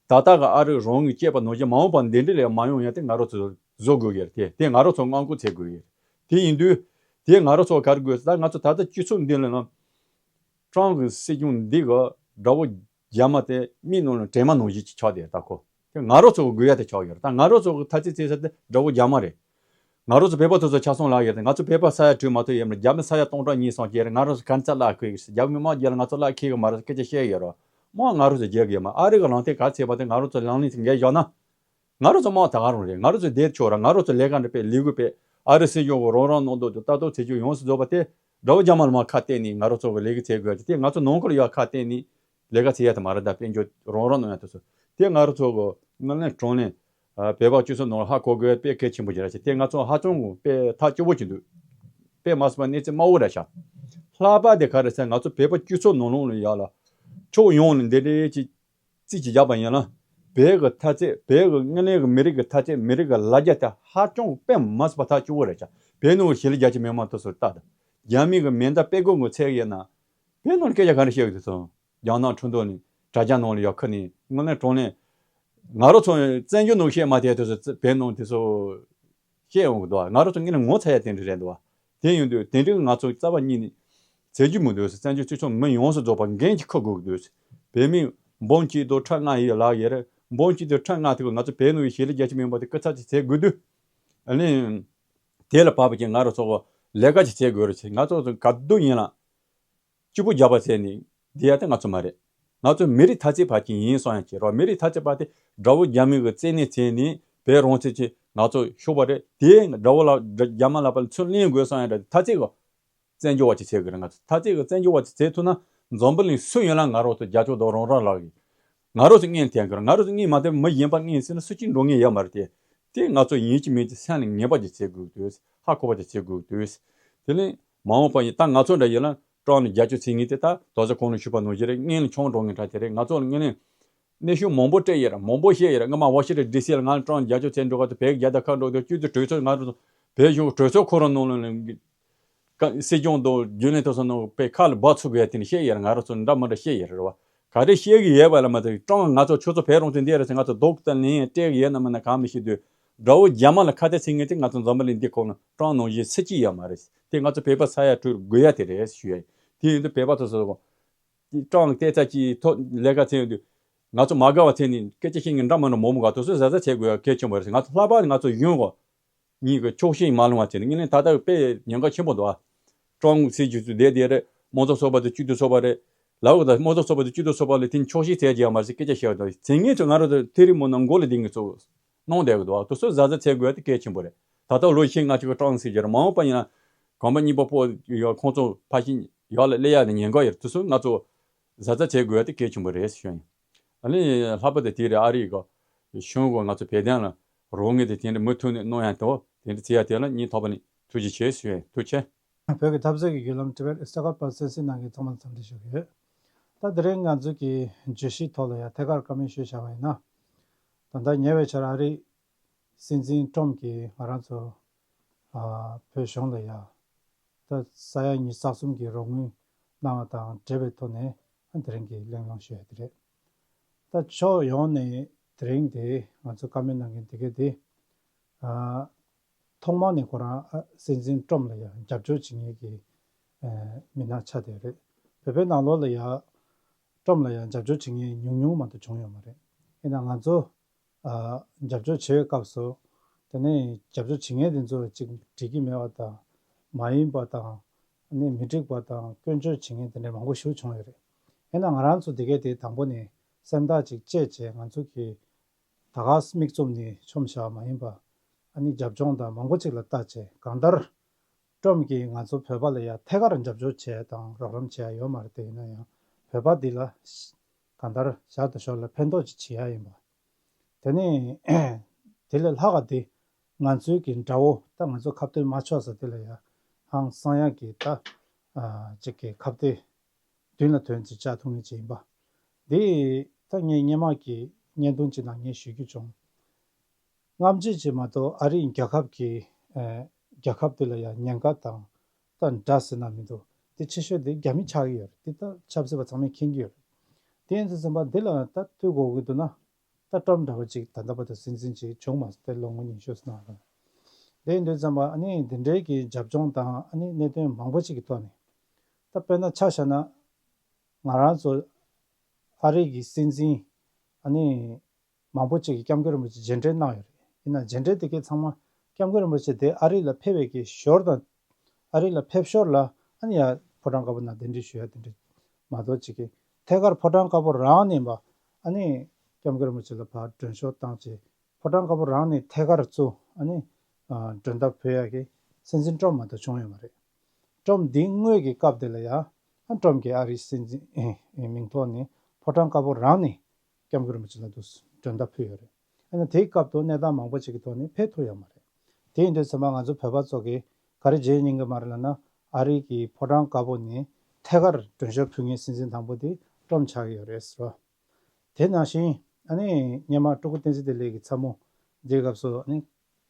ད་ལྟ་གི་ཨ་རི་རང་གིས་བཤད་པ་ནང་བཞིན་མ་འོངས་པ་འདི་འདྲ་ལས་མ་ཡོང་ཡག་དེ་ང་རང་ཚོ་བཟོ་དགོས་ཀྱི་རེད། དེ་དེ་ང་རང་ཚོ་སྔོན་འགོག་བྱེད་དགོས་ཀྱི་རེད། དེ་ཡིན་དུས་དེ་ང་རང་ཚོ་ག་རེ་དགོས་ཟེར། ད་ང་ཚོ་ད་ལྟ་སྤྱི་ཚོགས་འདི་ལ་ན་ཀྲམ་གི་སྲིད་སྐྱོང་འདི་གི་དགྲ་བོ་རྒྱ་མ་དེ་མིག་ནང་ལ་དྲེད་མ་ནང་བཞིན་ཅིག་ཆགས་བསྡད། ད་ཁོ་དེ་ང་རང་ཚོ་གི་དགོས་ཡག་དེ་ཆགས་ཡོད་རེད། ད་ང་རང་ཚོ་གི་ཐ་ཚིག་བརྩི་ས་དེ་དགྲ་བོ་རྒྱ་མ་རེད། ང་རང་ཚོ་བོད་པ་དེ་ཚོ་ཆ་ཚང་ལ་ཡོད་རེད། ང་ཚོ་བོད་པ་ས་ཡ་དྲུག་མ་གཏོགས་ཡོད་མ་རེད། རྒྱ་མི་ས་ཡ་སྟོང་ཕྲག་གཉིས་གསུམ་སྐྱེས་རེད། ང་རང་ཚོ་ག་རེ་ལབ་ཁེལ་གི་རེད། རྒྱ་མི་དམག་རྒྱག་ལ་ང་ཚོ་ལབ་ཁེལ་གི་མ་རེད། སྐད་ཆ་བཤད་ཡོད་རེད། དམག་ང་རང་ཚོ་རྒྱག་གི་ཡོད་མ་རེད། ཨ་རི་གི་ལངས་ཐེངས་ག་ཚད་པ་དེ་ང་རང་ཚོ་ལངས་ལིང་ཚིག་འགལ་བཞག་ན། ང་རང་ཚོ་དམག་ད་ག་རང་རེད། ང་རང་ཚོ་བསྡད་ཆོག་ར། ང་རང་ཚོ་ལས་ཀ་འདྲ་སྤེལ་ལས་འགུལ་སྤེལ། ཨ་རི་སྲིད་གཞུང་གི་རང་རང་ནང་དུ་ལྟ་རྟོག་བྱེད་རྒྱུ་ཡོངས་སུ་རྫོགས་པ་དེ་དགྲ་བོ་རྒྱ་དམར་ལ་མར་ཁ་གཏད་ནས་ང་རང་ཚོ་གི་ལས་ཀ་བྱེད་དགོས་ཀྱི་དེ། ང་ཚོ་ནང་ཁུལ་ཡ་ཁ་གཏད་ནས་ལས་ཀ་བྱེད་ཡ་དེ་མ་རེད། ད་དཔལ་འབྱོར་རང་རང་ནང་ཡ་དེ་ཚོ་དེ་ང་རང་ཚོ་གི་དངུལ་ལེན་གྲངས་ལེན། ཨ་བོད་པ་སྤྱི་ཚོགས་ནང་ལ་ཧ་གོ་དགོས་ཡ་དཔེ་གལ་ཆེན་པོ་ཞིག་རེད་ཤག་དེ་ང་ཚོ་ཧ་ཅང་གི་དཔེ་ཐག་སྐྱོ་བོ་ཅིག་འདུག། དཔེ་མ་སྲིད་པ་གནས་ཚུལ་དམའ་བོ་རེད་ཤག། ལྷག་པར་དེ་ག་རེ་ཟེར། ང་ཚོ་བོད་པ་སྤྱི་ཚོགས་ནང་ལོགས་ལ་ཡ་ལ་ཕྱོགས་ཡོངས་ནས་འདི་འདྲའི་ཅིག་རྩིས་ཅིག་བརྒྱབ་པ་ཡིན་ན། བོད་ཀྱི་འཐབ་རྩོད། བོད་ཀྱི་དངོས་གནས་ཀྱི་མི་རིགས་ཀྱི་འཐབ་རྩོད། མི་རིགས་ཀྱི་ལ་རྒྱ་དེ་ཧ་ཅང་དཔེ་མ་སྲིད་པ་ཐག་ཆོད་པོ་རེད་ཤག། བོད་ནང་གི་གཞིས་ལུས་རྒྱ་ཆེ་མི་མང་དེ་ཚོར་ལྟ་དང་། རྒྱ་མི་གི་མེ་མདའ་དཔེ་རྒོད་ངོ་ཚད་ཡིན་ན། བོད་ནང་ལ་སྐད་ཆ་ག་རེ་བཤད་ཀྱི་འདུག་སོང་། རྒྱ་ནག་ཁྲིན་ཏུའུ་ནས་དྲ་རྒྱ་ནང་ལ་ཡར་ཁུར་ནས་དངུལ་ལེན་གྲངས་ལེན། ང་རང་ཚོ་བཙན་བྱོལ་ནང་བཤད་མ་ཐུབ་དུས་སུ་བོད་ནང་དེ་ཚོ་བཤད་ཡོང་གི་འདུག་བ། ང་རང་ཚོ་ངས་ནི་ངོ་ཚ་ཡ་དེ་འདྲ་རེད་འདུག་བ། དེ་ཡིན་དུས་དེ་འདྲའི་ང་ཚོ་རྩ་བ་ཉིད་ནས་བྱེད་རྒྱུ་མི་འདུག་ཟེར། བཙན་བྱོལ་སྤྱི་ཚོགས་མི་ཡོངས་སུ་རྫོགས་པ་འགན་ཅིག་འཁུར་དགོས་ཀྱི་འདུག་ཟེར། བོད་མི་འབུམ་གཅིག་དང་ཁྲི་ལྔ་ཡི་ལག་ཡོད་རེད། འབུམ་གཅིག་དང་ཁྲི་ལྔ་དེ་ག་ང་ཚོ་བོད་ནང་གི་གཞིས་ལུས་རྒྱ་ཆེ་མི་མང་དེ་སྐུ་ཚབ་ཅིག་བྱེད་དགོས་དུས། ཨ་ནི་དེ་ལ་བབས་པ་ཅིག་ང་རང་ཚོ་ལས་ཀ་ཅིག་བྱེད་དགོས་རེད་ཟེར། ང་ཚོ་ག་དུས་ཡིན་ལ། སྐྱིད་པོ་རྒྱག་པ་བྱས་ནས་བསྡད་ཡ་དེ་ང་ཚོ་མ་རེད། ང་ཚོ་མི་རིགས་འཐབ་རྩོད་པ་ཅིག་ཡིན་བསམ་ཡ་ཅིག་རེད། མི་རིགས་འཐབ་རྩོད་པ་དེ་དགྲ་བོ་རྒྱ་མི་གི་བཙན་གནོན་བྱས་ནས་བོད་རང་བཙན་ཅིག་ང་ཚོ་ཤོར་བ་རེད། དེ་དགྲ་བོ་ལ་རྒྱ་དམར་ལ་ཕར་ཚུར་ལེན་དགོས་བསམ་ཡ་འདྲ། འཐབ་རྩོད་གི་བཙན་བྱོལ་བ་ཅིག་བྱེད་དགོས་རེད། ང་ཚོ་འཐབ་རྩོད་གི་བཙན་བྱོལ་བ་ཅིག་བྱེད་ཐུབ་ན་འཛམ་བུ་གླིང་སུ་ཡིན་ལ་ང་རང་ཚོ་རྒྱབ་སྐྱོར་དང་རོགས་རམ་རག་གི། ང་རང་ཚོ་སྔོན་འཐེན་དགོས་རེད། ང་རང་ཚོ་སྔོན་མ་འཐེན་མི་གཞན་པ་སྔོན་ཟེར་ན་སུ་གཅིག་འགྲོ་མཁན་ཡོད་མ་རེད་དེ། དེ་ང་ཚོ་ཡིན་གཅིག་མིན་གཅིག་སེམས་ལ་ངེས་པ་ཅིག་བྱེད་དགོས་འདུག། ཧ་གོ་བ་ཅིག་བྱེད་དགོས་འདུག། དེ་ནས་མ་འོངས་པ་ཡིན་ད་ང་ཚོ་འདྲ་ཡིན་ན་ཀྲང་ནས་རྒྱབ་སྐྱོར་བྱེད་མཁན་དེ་ད་དོགས་ཟོན་གོང་ལ་ཞུས་པ་ནང་བཞིན་རེད། སྔོན་ལ་ཆང་འགྲོ་མཁན་འདྲ་དེ་རེད། ང་ཚོ་ལ་སྔོན་ལ་གནས་ཤུལ་མང་པོ་སྤྲད་ཡོད་རེད། མང་པོ་བཤད་ཡོད་རེད། སྔོན་མ་ཝ་ཤིང་ཊོན་ཌི་སི་ལ་ང་ཀྲང་རྒྱབ་སྐྱོར་བྱེད་འགྲོ་ག་དུས་བོད་རྒྱལ་དར་ཁ་འགྲོ་དུས་སྤྱི་འཐུས་གྲོས་ཚོགས་ང་རང་ཚོ་བོད་གཞུང་གྲོས་ཚོགས་ཁོ་རང་ནང་ལ་ཀ་སྲིད་སྐྱོང་དང་རྒྱུན་ལས་དེ་ཚོ་ནང་པའི་ཁ་ལ་འབག་ཚུགས་པའི་དེ་ནས་བཤད་ཡོད་རེད། ང་རང་ཚོ་འདྲ་མི་འདྲ་བཤད་ཡོད་རེད་བ། ག་རེ་བཤད་ཀྱི་ཡོད་པ་ལ་མ་ལྟོས་ཀྲང་ང་ཚོ་ཁྱོད་ཚོ་བོད་རང་བཙན་འདི་རེད་ཟེར་ང་ཚོ་རྡོག་ཏུ་ལེན་སྤྲད་ཀྱི་ཡོད་ན་མིན་ན་གང་མི་ཤེས་དུས། དགྲ་བོ་རྒྱ་དམར་ལ་ཁ་གཏད་ཚིག་ངན་དེ་ང་ཚོ་འཛམ་བུ་གླིང་འདི་ཁོ་ན་ཀྲང་ནང་བཞིན་སྲིད་ཀྱི་ཡོད་མ་རེད། དེ་ང་ཚོ་བོད་པ་ས་ཡ་དྲུག་དགོས་ཡ་དེ་རེད་ཞུ་ཡ་ཡིན། དེ་ཡིན་དུས་བོད་པ་ཚོ་སོ་སོ་ཀྲང་བལྟས་ཚ་གྱི་ཐོག་ལས་ཀ་བྱས་ཡོང་དུས། ང་ཚོ་མ་དགའ་བ་བྱས་ནས་སྐད་ཆ་བཤད་མཁན་འདྲ་མི་འདྲ་མང་པོ་འགའ་དུས་ཚོད་གཟབ་གཟབ་བྱེད་དགོས་ཡ་གལ་ཆེན་པོ་རེད། ང་ཚོ་ལྷག་པར་ང་ཚོ་གཞོན་པ་གཉིས་ཀྱི་ཕྱོགས་ཞེན་མ་ལངས་པ་བྱས་ནས་ངས་ལན་ད་ལྟ་དཔེ་ཉེན་ཁ་ཆེན་པོ་འདུག་ཨ། ཀྲང་སྲིད་ཇུས་ཚོ་བསྡད་བསྡད་རེད། དམངས་གཙོ་ཚོགས་པ་དང་སྤྱི་འཐུས་ཚོགས་པ་རེད། ལབ་དགོས་ད་དམངས་གཙོ་ཚོགས་པ་དང་སྤྱི་འཐུས་ཚོགས་པ་ལ་དེ་ཕྱོགས་ཞེན་བྱས་རྒྱུ་ཡོད་མ་རེད་ཟེར་སྐད་ཆ་བཤད་འདུག་དེ་ངས་ཚོ་ང་རང་ཚོ་ཐེ་རི་མོ་ནང་མགོ་ལ་ལྡིང་གི་ཚོ་གནང་བསྡད་གི་འདུག་ཨ། དུས་ཚོད་གཟབ་གཟབ་བྱེད་དགོས་ཡ་དེ་གལ་ཆེན་པོ་རེད། ད་ལྟ་ལོ་ཤས་ང་ཅིག་གི་ཀྲང་སྲིད་ཇུས་རེད། མ་འོངས་པ་ཡིན་ན་གོམ་པ་གཉིས་པ་སྤོ་ཡ་ཁོང་ཚོ་ཕ་ཤིང་ཡག་ལ་སླེབས་ཡ་ནི་ཉེན་ཁ་ཡོད་རེད། དུས་ཚོད་ང་ཚོ་གཟབ་གཟབ་བྱེད་དགོས་ཡ་དེ་གལ་ཆེན་པོ་རེད་ཞུ་ཡ་ཡིན། ཨ་ནི་ལྷག་པར་དུ་དེ་རེད། ཨ་རི་གི་གཞུང་གིས་ང་ཚོ་བོད་དོན་ལ་རོགས་དངུལ་དེ་དེ་འདྲ་མུ་མཐུད་ནས་གནང་ཡ་དང་དེ་འདྲ་བྱེད་ཡ་དེ་ལ་སྙིང་ཐག་པ་ནས་ཐུགས་རྗེ་ཆེ་ཞུ་ཡ་ཡིན། ཐུགས་རྗེ་ཆེ། བོད་ཀྱི་འཐབ་རྩོད་ཀྱི་བརྒྱུད་ལམ་ཊི་བེཊ་ཨིན་སི་ཊ་གྷལ་པར་གསན་གཟིགས་གནང་མཁན་ཚང་མ་ལ་འཚམས་འདྲི་ཞུ་གི་ཡོད། ད་དེ་རིང་ང་ཚོ་གི་བརྗོད་གཞིའི་ཐོག་ལ་ཡང་ཐད་ཀར་བཀའ་མོལ་ཞུས་བཞག་པ་ཡིན་ན། ད་ལྟ་ཉེ་བའི་ཆར་ཨ་རིའི་སྲིད་འཛིན་ཊྲམ་གྱིས་ང་རང་ཚོ་ཨ་བོད་གཞུང་ལ་ཡང་ད་ས་ཡ་ཉི་ཤུ་རྩ་གསུམ་གྱི་རོགས་དངུལ་གནང་བ་དང་འབྲེལ་བའི་ཐོག་ནས་ཨ་དེ་རིང་གི་གླེང་སློང་ཞུ་ཡ་དེ་རེད། ད་ཕྱོགས་ཡོངས་ནས་དེ་རིང་དེ་ང་ཚོ་བཀའ་མོལ་གནང་མཁན་དེ་ག་དེ་ཨ། ཐོག་མར་ནས་ཁོ་རང་ཨ་སྲིད་འཛིན་ཊྲམ་ལ་ཡང་རྒྱབ་སྐྱོར་བྱེད་མཁན་གྱི་ཨ་མི་སྣ་ཆགས་བསྡད་རེད། བོད་པའི་ནང་ལོགས་ལ་ཡང་ཊྲམ་ལ་ཡང་རྒྱབ་སྐྱོར་བྱེད་མཁན་ཉུང་ཉུང་མ་གཏོགས་བྱུང་ཡོད་མ་རེད། ཡིན་ན་ང་ཚོ་ཨ་རྒྱབ་སྐྱོར་བྱེད་པའི་སྐབས་སུ་དེ་ནས་རྒྱབ་སྐྱོར་བྱེད་མཁན་དེ་ཚོ་ཅིག་འགྲིག་གི་མེད་པ་དང་མ་ཡིན་པ་དང་ནི་མི་འགྲིག་པ་དང་སྐྱོན་བརྗོད་བྱེད་མཁན་དེ་འདྲ་མང་པོ་ཞིག་བྱུང་ཡོད་རེད། ཡིན་ན་ང་རང་ཚོ་དེ་གས་དེ་དང་པོ་ནས་སེམས་ཐག་ཅིག་བཅད་བྱས་ང་ཚོ་གི་ད་ག་མིག་བཙུམ་ནས་མཆོང་བཞག་མ་ཡིན་པ། ཨ་ནི་རྒྱབ་ལྗོངས་དང་མང་པོ་ཅིག་ལ་བལྟས་བྱས་གང་ལྟར་ཊྲམ་གྱིས་ང་ཚོ་བོད་པ་ལ་ཡང་ཐད་ཀར་རྒྱབ་སྐྱོར་བྱས་དང་རོགས་རམ་བྱས་ཡོད་མ་རེད། དེ་ཡིན་ན་ཡང་བོད་པ་འདི་ལ་གང་ལྟར་ཞར་དང་ཞོར་ལ་ཕན་ཐོགས་ཅིག་བྱེད་ཡ་ཡིན་པ། དེ་ནས་དེ་ལས་ལྷག་ག་དེ་ང་ཚོའི་གི་དགྲ་བོ་ད་ང་ཚོ་ཁ་གཏད་མ་ཆོག་ས་དེ་ལ་ཡང་ཧང་སང་ཡ་གི་ད་ཨ་ཅིག་གི་ཁ་གཏད། མདུན་ལ་ཐོན་ཅིག་བཅག་ཐུབ་ངེས་ཅིག་ཡིན་པ། འདི་ད་ངས་སྔོན་མ་གི་བརྙན་ཐུང་ཅིག་ནང་ངས་ཞུ་རྒྱུ་བྱུང་། སྔ་རྗེས་ཅིག་མ་གཏོགས་ཨ་རིས་རྒྱལ་ཁབ་ཀྱི་ཨ་རྒྱལ་ཁབ་དེ་ལ་ཡང་ཉེན་ཁ་དང་ད་འདྲ་ཟེར་ན་མི་འདུག་དེ་ཆེ་ཤོས་དེ་རྒྱ་མི་ཆགས་ཀྱི་ཡོད་རེད། དེ་ད་ཆབ་སྲིད་པ་ཚང་མས་མཁྱེན་གྱི་ཡོད་རེད། དེ་ཡིན་དུས་ཙམ་པ་འདི་ལ་ད་ཐུག་དགོས་ཀྱི་འདུག་ན། ད་ཊྲམ་འདྲ་བ་ཅིག་ད་ལྟ་བར་དུ་སྲིད་འཛིན་ཅིག་བྱུང་མ་སོང་སྟེ་ལོ་ངོ་ཉི་ཤུ་ཙམ་ནང་ལ། དེ་ཡིན་དུས་ཙམ་པ་ཨ་ནི་འདི་འདྲའི་གི་རྒྱབ་ལྗོངས་དང་ཨ་ནི་གནད་དོན་མང་པོ་ཅིག་གི་ཐོག་ནས་ད་དཔེར་ན་ཆ་བཞག་ན་ང་རང་ཚོ་ཨ་རི་གི་སྲིད་འཛིན་ཨ་ནི་མང་པོ་ཅིག་གིས་སྐྱབས་མགོན་རིན་པོ་ཆེ་མཇལ་འཕྲད་གནང་ཡོད་རེད། ཡིན་ན་མཇལ་འཕྲད་དེ་གའི་ཚང་མ་སྐྱབས་མགོན་རིན་པོ་ཆེ་དེ་ཨ་རི་ལ་ཕེབས་པའི་གི་ཞོར་དང་ཨ་རི་ལ་ཕེབས་ཞོར་ལ་ཨ་ནི་ཡ་ཕོ་བྲང་དཀར་པོ་ནང་གདན་འདྲེན་ཞུ་ཡ་དེ་འདྲ་མ་གཏོགས་ཅིག་གིས་ཐད་ཀར་ཕོ་བྲང་དཀར་པོ་རང་ནས་མ་ཨ་ནི་སྐྱབས་མགོན་རིན་པོ་ཆེ་ལ་ཕར་མགྲོན་ཤོག་བཏང་བྱས་ཕོ་བྲང་དཀར་པོ་རང་ནས་ཐད་ཀར་ཚུར་ཨ་ནི་ཨ་མགྲོན་བརྡ་ཕུལ་ཡ་གི་སྲིད་འཛིན་ཊྲམ་མ་གཏོགས་བྱུང་ཡོད་མ་རེད། ཊྲམ་འདི་དངོས་ཀྱི་སྐབས་དེ་ལ་ཡང་ཨ་ཊྲམ་གྱིས་ཨ་རིའི་སྲིད་འཛིན་ཨེ་ཨེ་མིང་ཐོག་ནས་ཕོ་བྲང་དཀར་པོ་རང་ནས་སྐྱབས་མགོན་རིན་པོ་ཆེ་ལ་འདུག་མགྲོན་བརྡ་ཕུལ་ཡོད་རེད། ཨ་ནི་དེའི་སྐབས་དུ་གནས་སྟངས་མང་པོ་ཅིག་གི་ཐོག་ནས་ཕེབས་ཐུབ་ཡོད་མ་རེད། དེ་ཡིན་དུས་ཚང་མ་ང་ཚོ་བོད་པ་ཚོ་གིས་ག་རེ་བརྗེད་ཉན་གི་མ་རེད་ལབ་ན་ཨ་རི་གི་ཕོ་བྲང་དཀར་པོ་ནས་ཐད་ཀར་མགྲོན་ཤོག་ཕུལ་མཁན་སྲིད་འཛིན་དང་པོ་དེ་ཊྲམ་ཆགས་ཀྱི་ཡོད་རེད་ཟེར་བ། དེ་ནང་བཞིན་ཨ་ནི་སྔོན་མ་སྤྲུལ་སྐུ་བསྟན་འཛིན་བདེ་ལེགས་ཀྱི་ཚ་མོ་འདིའི་སྐབས་སུ་ཨ་ནི་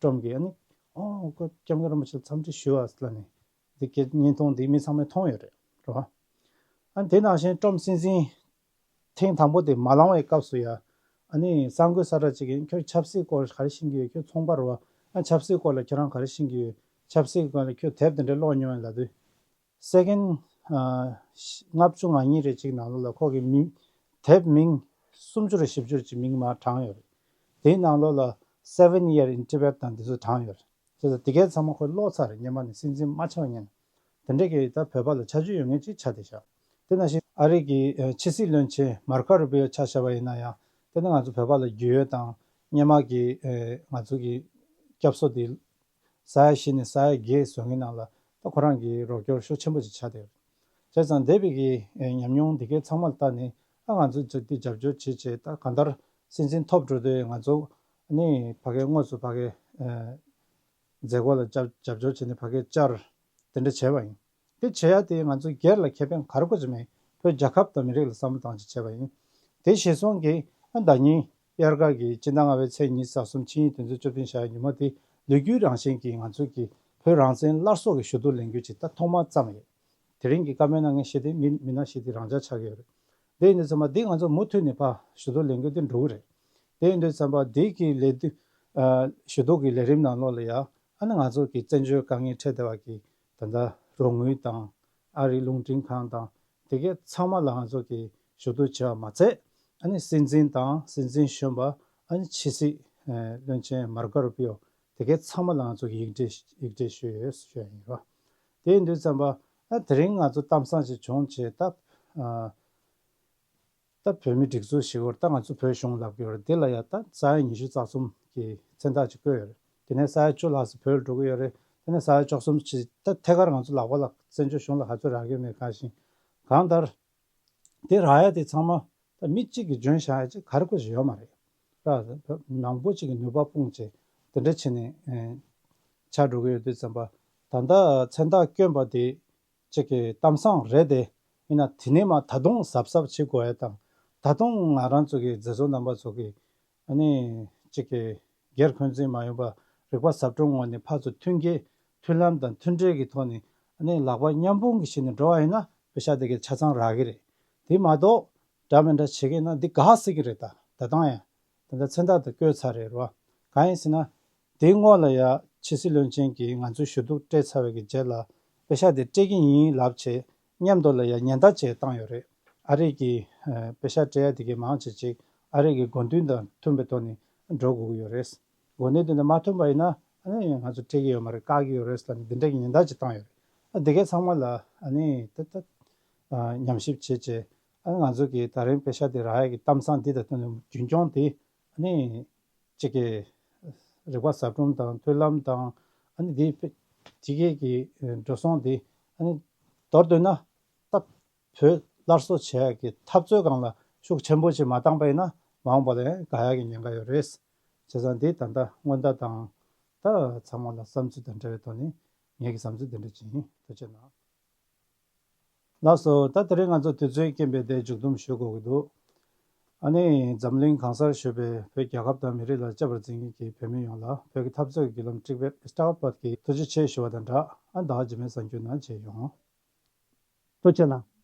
ཊྲམ་གྱིས་ཨ་ནི་ཨོ་ཁོ་སྐྱབས་མགོན་རིན་པོ་ཆེ་ལ་འཚམས་འདྲི་ཞུ་བ་ལབ་ནས་འདི་སྐད་བརྙན་ཐུང་འདི་མི་ཚང་མས་མཐོང་ཡོད་རེད་རོ། ཨ་ནི་དེ་ནང་བཞིན་ཊྲམ་སྲིད་འཛིན་ཐེངས་དང་པོ་དེ་མ་ལངས་པའི་སྐབས་སུ་ཡ་ཨ་ནི་གསར་འགོད་གསར་བསྒྲགས་ཅིག་གིས་ཁྱོད་ཆབ་སྲིད་སྐོར་ག་རེ་ཤེས་ཀྱི་ཡོད། ཁྱོད་ཚོང་པ་རེད་བ། ཨ་ཆབ་སྲིད་སྐོར་ལ་ཁྱོད་རང་ག་རེ་ཤེས་ཀྱི་ཡོད། ཆབ་སྲིད་སྐོར་ལ་ཁྱོད་དེབ་དེ་འདྲ་ཀློག་མྱོང་ཡོད་ལབ་དུས། སེ་ཀེན་ཌི་ལྔ་བཅུ་ང་གཉིས་རེ་གཅིག་ནང་ལོགས་ལ་ཁོ་གི་མིང་དེབ་མིང་སུམ་ཅུ་རེ་བཞི་བཅུ་རེ་གཅིག་མིང་མར་དྲངས་ཡོད་རེད། དེའི་ནང་ལོགས་ལ་Seven Year in Tibet དང་འདི་ཚོ་དྲངས་ཡོད་རེད། བྱས་ཙང་དེ་གའི་ཚང་མ་ཁོས་ཀློག་ཚར་རེད། སྔོན་མ་ནས་སྲིད་འཛིན་མ་ཆགས་སྔོན་ནས་དེ་འདྲ་གི་ད་བོད་པ་ལ་ཆ་རྒྱུས་ཡོད་མཁན་ཅིག་ཆགས་བསྡད་ཤག་དེ་ནང་བཞིན་ཨ་རི་གི་ཕྱི་སྲིད་བློན་ཆེན་མར་ཀོ་རུ་པིའོ་ཆ་བཞག་པ་ཡིན་ན་ཡང་དེ་ནི་ང་ཚོ་བོད་པ་ལ་རྒྱུས་ཡོད་དང་སྔོན་མ་གི་ང་ཚོ་གི་སྐྱབས་བཅོལ་དེ། ས་ཡ་བཞི་ནས་ས་ཡ་བརྒྱད་བཟོ་མཁན་ནང་ལ་ད་ཁོ་རང་གིས་རོགས་སྐྱོར་ཤུགས་ཆེན་པོ་ཅིག་བྱ་བསྡད་ཡོད། བྱས་ཙང་འདས་པའི་གི་ཉམས་མྱོང་འདི་གའི་ཚང་མ་ལ་བལྟས་ནས་ཨ་ང་ཚོ་འདི་རྒྱབ་སྐྱོར་བྱེད་བྱེད་ད་གང་ལྟར་སྲིད་འཛིན་ཐོབ་འགྲོ་དུས་ང་ཚོ་ནི་ཕ་གའི་དངོས་སུ་ཕ་གའི་མཛད་སྒོ་ལ་རྒྱབ་རྒྱབ་སྐྱོར་བྱས་ནས་ཕ་གའི་བཅར་དེ་འདྲ་བྱས་པ་ཡིན། དེ་བྱེད་ཡ་དེ་ང་ཚོ་སྒེར་ལ་ཁེ་ཕན་ག་རེ་དགོས་ཀྱི་མེད། བོད་རྒྱལ་ཁབ་དང་མི་རིགས་ལ་བསམ་བློ་བཏང་ཅིག་བྱས་པ་ཡིན། དེ་གཞིར་བཟུང་གིས་ཨ་ཟླ་ཉིན་དབྱར་ཁ་གི་སྤྱི་ཟླ་ལྔ་པའི་ཚེས་ཉི་ཤུ་རྩ་གསུམ་ཆིངས་ཡིག་དོན་ཚན་བཅུ་བདུན་བཞག་ཉིན་མོ་དེ་ལོ་རྒྱུས་རང་བཞིན་གྱིས་ང་ཚོ་གི་བོད་རང་བཙན་སླར་གསོ་གི་ཞུ་གཏུག་ལས་འགུལ་ཅིག་ད་ཐོག་མར་བརྩམས་ཡོད། དེ་རིང་གི་བཀའ་མོལ་གནང་མཁན་ཞིག་དེ་མི་མི་སྣ་ཞིག་དེ་རང་འཇགས་ཆགས་ཀྱི་ཡོད་རེད། དེ་ཡིན་དུས་ཙམ་པ་འདི་ང་ཚོ་མུ་མཐུད་ནས་ཕར་ཞུ་གཏུག་ལས་འགུལ་འདི་འགྲོ་གི་རེད། དེ་ཡིན་དུས་ཙམ་པ་འདི་གི་ལས་དུས་ ཨ་ཞུ་གཏུག་གི་ལས་རིམ་ནང་ལོགས་ལ་ཡ་ཨ་ནི་ང་ཚོ་གི་བཙན་བྱོལ་དཀའ་ངལ་འཕྲད་བསྡད་པ་གི་ད་ལྟ་རོགས་དངུལ་དང་ཨ་རིའི་རླུང་འཕྲིན་ཁང་དང་དེ་གའི་ཚང་མ་ལ་ང་ཚོ་གི་ཞུ་གཏུག་བྱས་པ་མ་ཚད། ཨ་ནི་སྲིད་འཛིན་དང་སྲིད་འཛིན་གཞོན་པ། ཨ་ནི་ཕྱི་སྲིད་ཨ་བློན་ཆེན་མར་ཀོ་རུ་པི་ཡོ། དེ་གའི་ཚང་མ་ལ་ང་ཚོ་གི་ཡིག་འབྲེལ་ཡིག་འབྲེལ་ཞུས་ཡོད་ཞུ་ཡ་ཡིན་རོ། དེ་ཡིན་དུས་ཙམ་པ་ཨ་དེ་རིང་ང་ཚོ་གཏམ་བཟང་ཞིག་བྱུང་བྱས་ད་ཨ་ད་བོད་མི་སྒྲིག་འཛུགས་ཤིག་བར་ད་ང་ཚོ་བོད་གཞུང་ལབ་ཀྱི་ཡོད་རེད། དེ་ལ་ཡ་ད་ས་ཡ་ཉི་ཤུ་རྩ་གསུམ་གི་མཚན་རྟགས་ཅིག་བཀོད་ཡོད་རེད། དེ་ནས་ས་ཡ་བཅུ་ལྷག་ཙམ་བོད་ལ་འགྲོ་གི་ཡོད་རེད། དེ་ནས་ས་ཡ་བཅུ་གསུམ་ཅིག་ད་ཐད་ཀར་ང་ཚོ་ལག་པ་ལ་བཙན་བྱོལ་གཞུང་ལ་ག་ཚོད་རག་གི་ཡོད་མེད་གང་ཤེས། གང་ལྟར། དེ་རག་ཡ་དེ་ཚང་མ་ད་མི་གཅིག་གིས་འཇོན་བཞག་ཡ་ཅིག་ག་རེ་དགོས་ཞིག་ཡོད་མ་རེད། ར་མང་པོ་ཅིག་གི་ནུས་པ་སྤུངས་བྱས་དེ་འདྲ་བྱས་ནས་ཨེ་ཆགས་འགྲོ་གི་ཡོད་དུས་ཙམ་པ། ད་ལྟ་མཚན་རྟགས་བསྐྱོན་པ་དེ་གཅིག་གི་གཏམ་བཟང་རེད་དེ། ཡིན་ན་དེ་ནས་མ་ད་དུང་གཟབ་གཟབ་བྱེད་དགོས་ཡ་དང་། ད་དུང་ང་རང་ཚོ་གི་མཛད་གཙོ་རྣམ་པ་ཚོ་གི་ཨ་ནི་གཅིག་གི་སྒེར་འཁོན་འཛིན་མ་ཡོང་བར་རིག་པ་ཟབ་སྦྱོང་ངོས་ནས་ཕར་ཚུར་མཐུན་རྐྱེན་མཐུན་ལམ་དང་མཐུན་འབྲེལ་གྱི་ཐོག་ནས་ཨ་ནི་ལག་པ་མཉམ་སྤུངས་ཀྱི་བྱས་ནས་འགྲོ་བ་ཡིན་ན་པེ་ཤག་དེ་གའི་ཆ་ཚང་རག་གི་རེད། དེ་མ་གཏོགས་འདྲ་མི་འདྲ་བྱེད་ཀྱི་ན་འདི་དགའ་སྲིད་ཀྱི་རེད། ད་ད་ལྟ་ཡང་ད་ལྟ་མཚན་རྟགས་དེ་བཀོད་ཚར་རེད་རོ། གང་ཡིན་ཟེར་ན། དེའི་སྔོན་ལ་ཡ་ཕྱི་སྲིད་བློན་ཆེན་གྱིས་ང་ཚོའི་ཞུ་གཏུག་སྤྲད་ཚར་བའི་གི་རྗེས་ལ་པེ་ཤག་དེ་སྤྲད་ཀྱི་ཡིན་ལབ་བྱས་མཉམ་དུ་ལ་ཡ་ཉེན་བརྡ་བྱས་བཏང་ཡོད་རེད། ཨ་རི་གི་ཨ་པེ་ཤག་སྤྲད་ཡ་དེ་གའི་མང་ཆེ་ཅིག་ཨ་རི་གི་དགོས་འདུན་དང་མཐུན་པའི་ཐོག་ནས་འགྲོ་དགོས་ཀྱི་ཡོད་རེད། དགོས་འདུན་དེ་དང་མ་མཐུན་པ་ཡིན་ན་ཨ་ནི་ང་ཚོ་སྤྲད་ཀྱི་ཡོད་མ་རེད། བཀག་གི་ཡོད་རེད་ལབ་ནས་འདི་འདྲ་གི་ཉེན་བརྡ་ཅིག་བཏང་ཡོད་རེད། ཨ་དེ་གའི་ཚང་མ་ལ་ཨ་ནི་ད་ད་ཨ་ཉམས་ཞིབ་བྱས་བྱས་ཨ་ང་ཚོ་གི་ད་རིང་པེ་ཤག་དེ་རག་ཡ་གི་གཏམ་བཟང་འདི་དང་མཐུན་རྒྱུན་སྐྱོང་དེ་ཨ་ནི། གཅིག་གི་རིག་པ་ཟབ་སྦྱོང་དང་མཐུན་ལམ་དང་ཨ་ནི་འདི་དེ་གའི་གི་འགྲོ་སོང་འདི་ཨ་ནི་མདོར་བསྡུས་ན་ད་བོད་སླར་གསོ་བྱེད་ཡག་གི་འཐབ་རྩོད་སྒང་ལ་ཤུགས་ཆེན་པོ་ཅིག་མ་བཏང་པ་ཡིན་ན་མ་འོངས་པ་ལ་ཡང་དགའ་ཡག་གི་ཉེན་ཁ་ཡོད་རེད། བྱས་ཙང་འདི་ད་ལྟ་སྔོན་བརྡ་དང་ད་ཚང་མ་ལ་བསམ་ཚུལ་དང་འབྲེལ་བའི་ཐོག་ནས་ངེད་ཀྱི་བསམ་ཚུལ་འདི་འདྲ་ཅིག་ཡིན། ཐུགས་རྗེ་གནང་། ལགས་སོ། ད་དེ་རིང་ང་ཚོ་དུས་ཚོད་རྐྱེན་པས་དེ་མཇུག་བསྡོམས་ཞུ་དགོས་ཀྱི་འདུག་ཨ་ནི་འཛམ་གླིང་གང་སར་བཞུགས་པའི་བོད་རྒྱལ་ཁབ་དང་མི་རིགས་ལ་གཅེས་པར་འཛིན་མཁན་གྱི་བོད་མི་ཡོངས་ལ་བོད་ཀྱི་འཐབ་རྩོད་ཀྱི་བརྒྱུད་ལམ་ཀྲིག་པེ་ཨི་སྟ་ག་པད་ཀྱི་ཐུགས་རྗེ་ཆེ་ཞུ་བ་དང་སྦྲགས། ཨ་ནི་ཟླ་བ་རྗེས་མའི་གསར་འགྱུར་ནང་མཇལ་ཡོང་། ཐུགས་རྗེ་གནང་།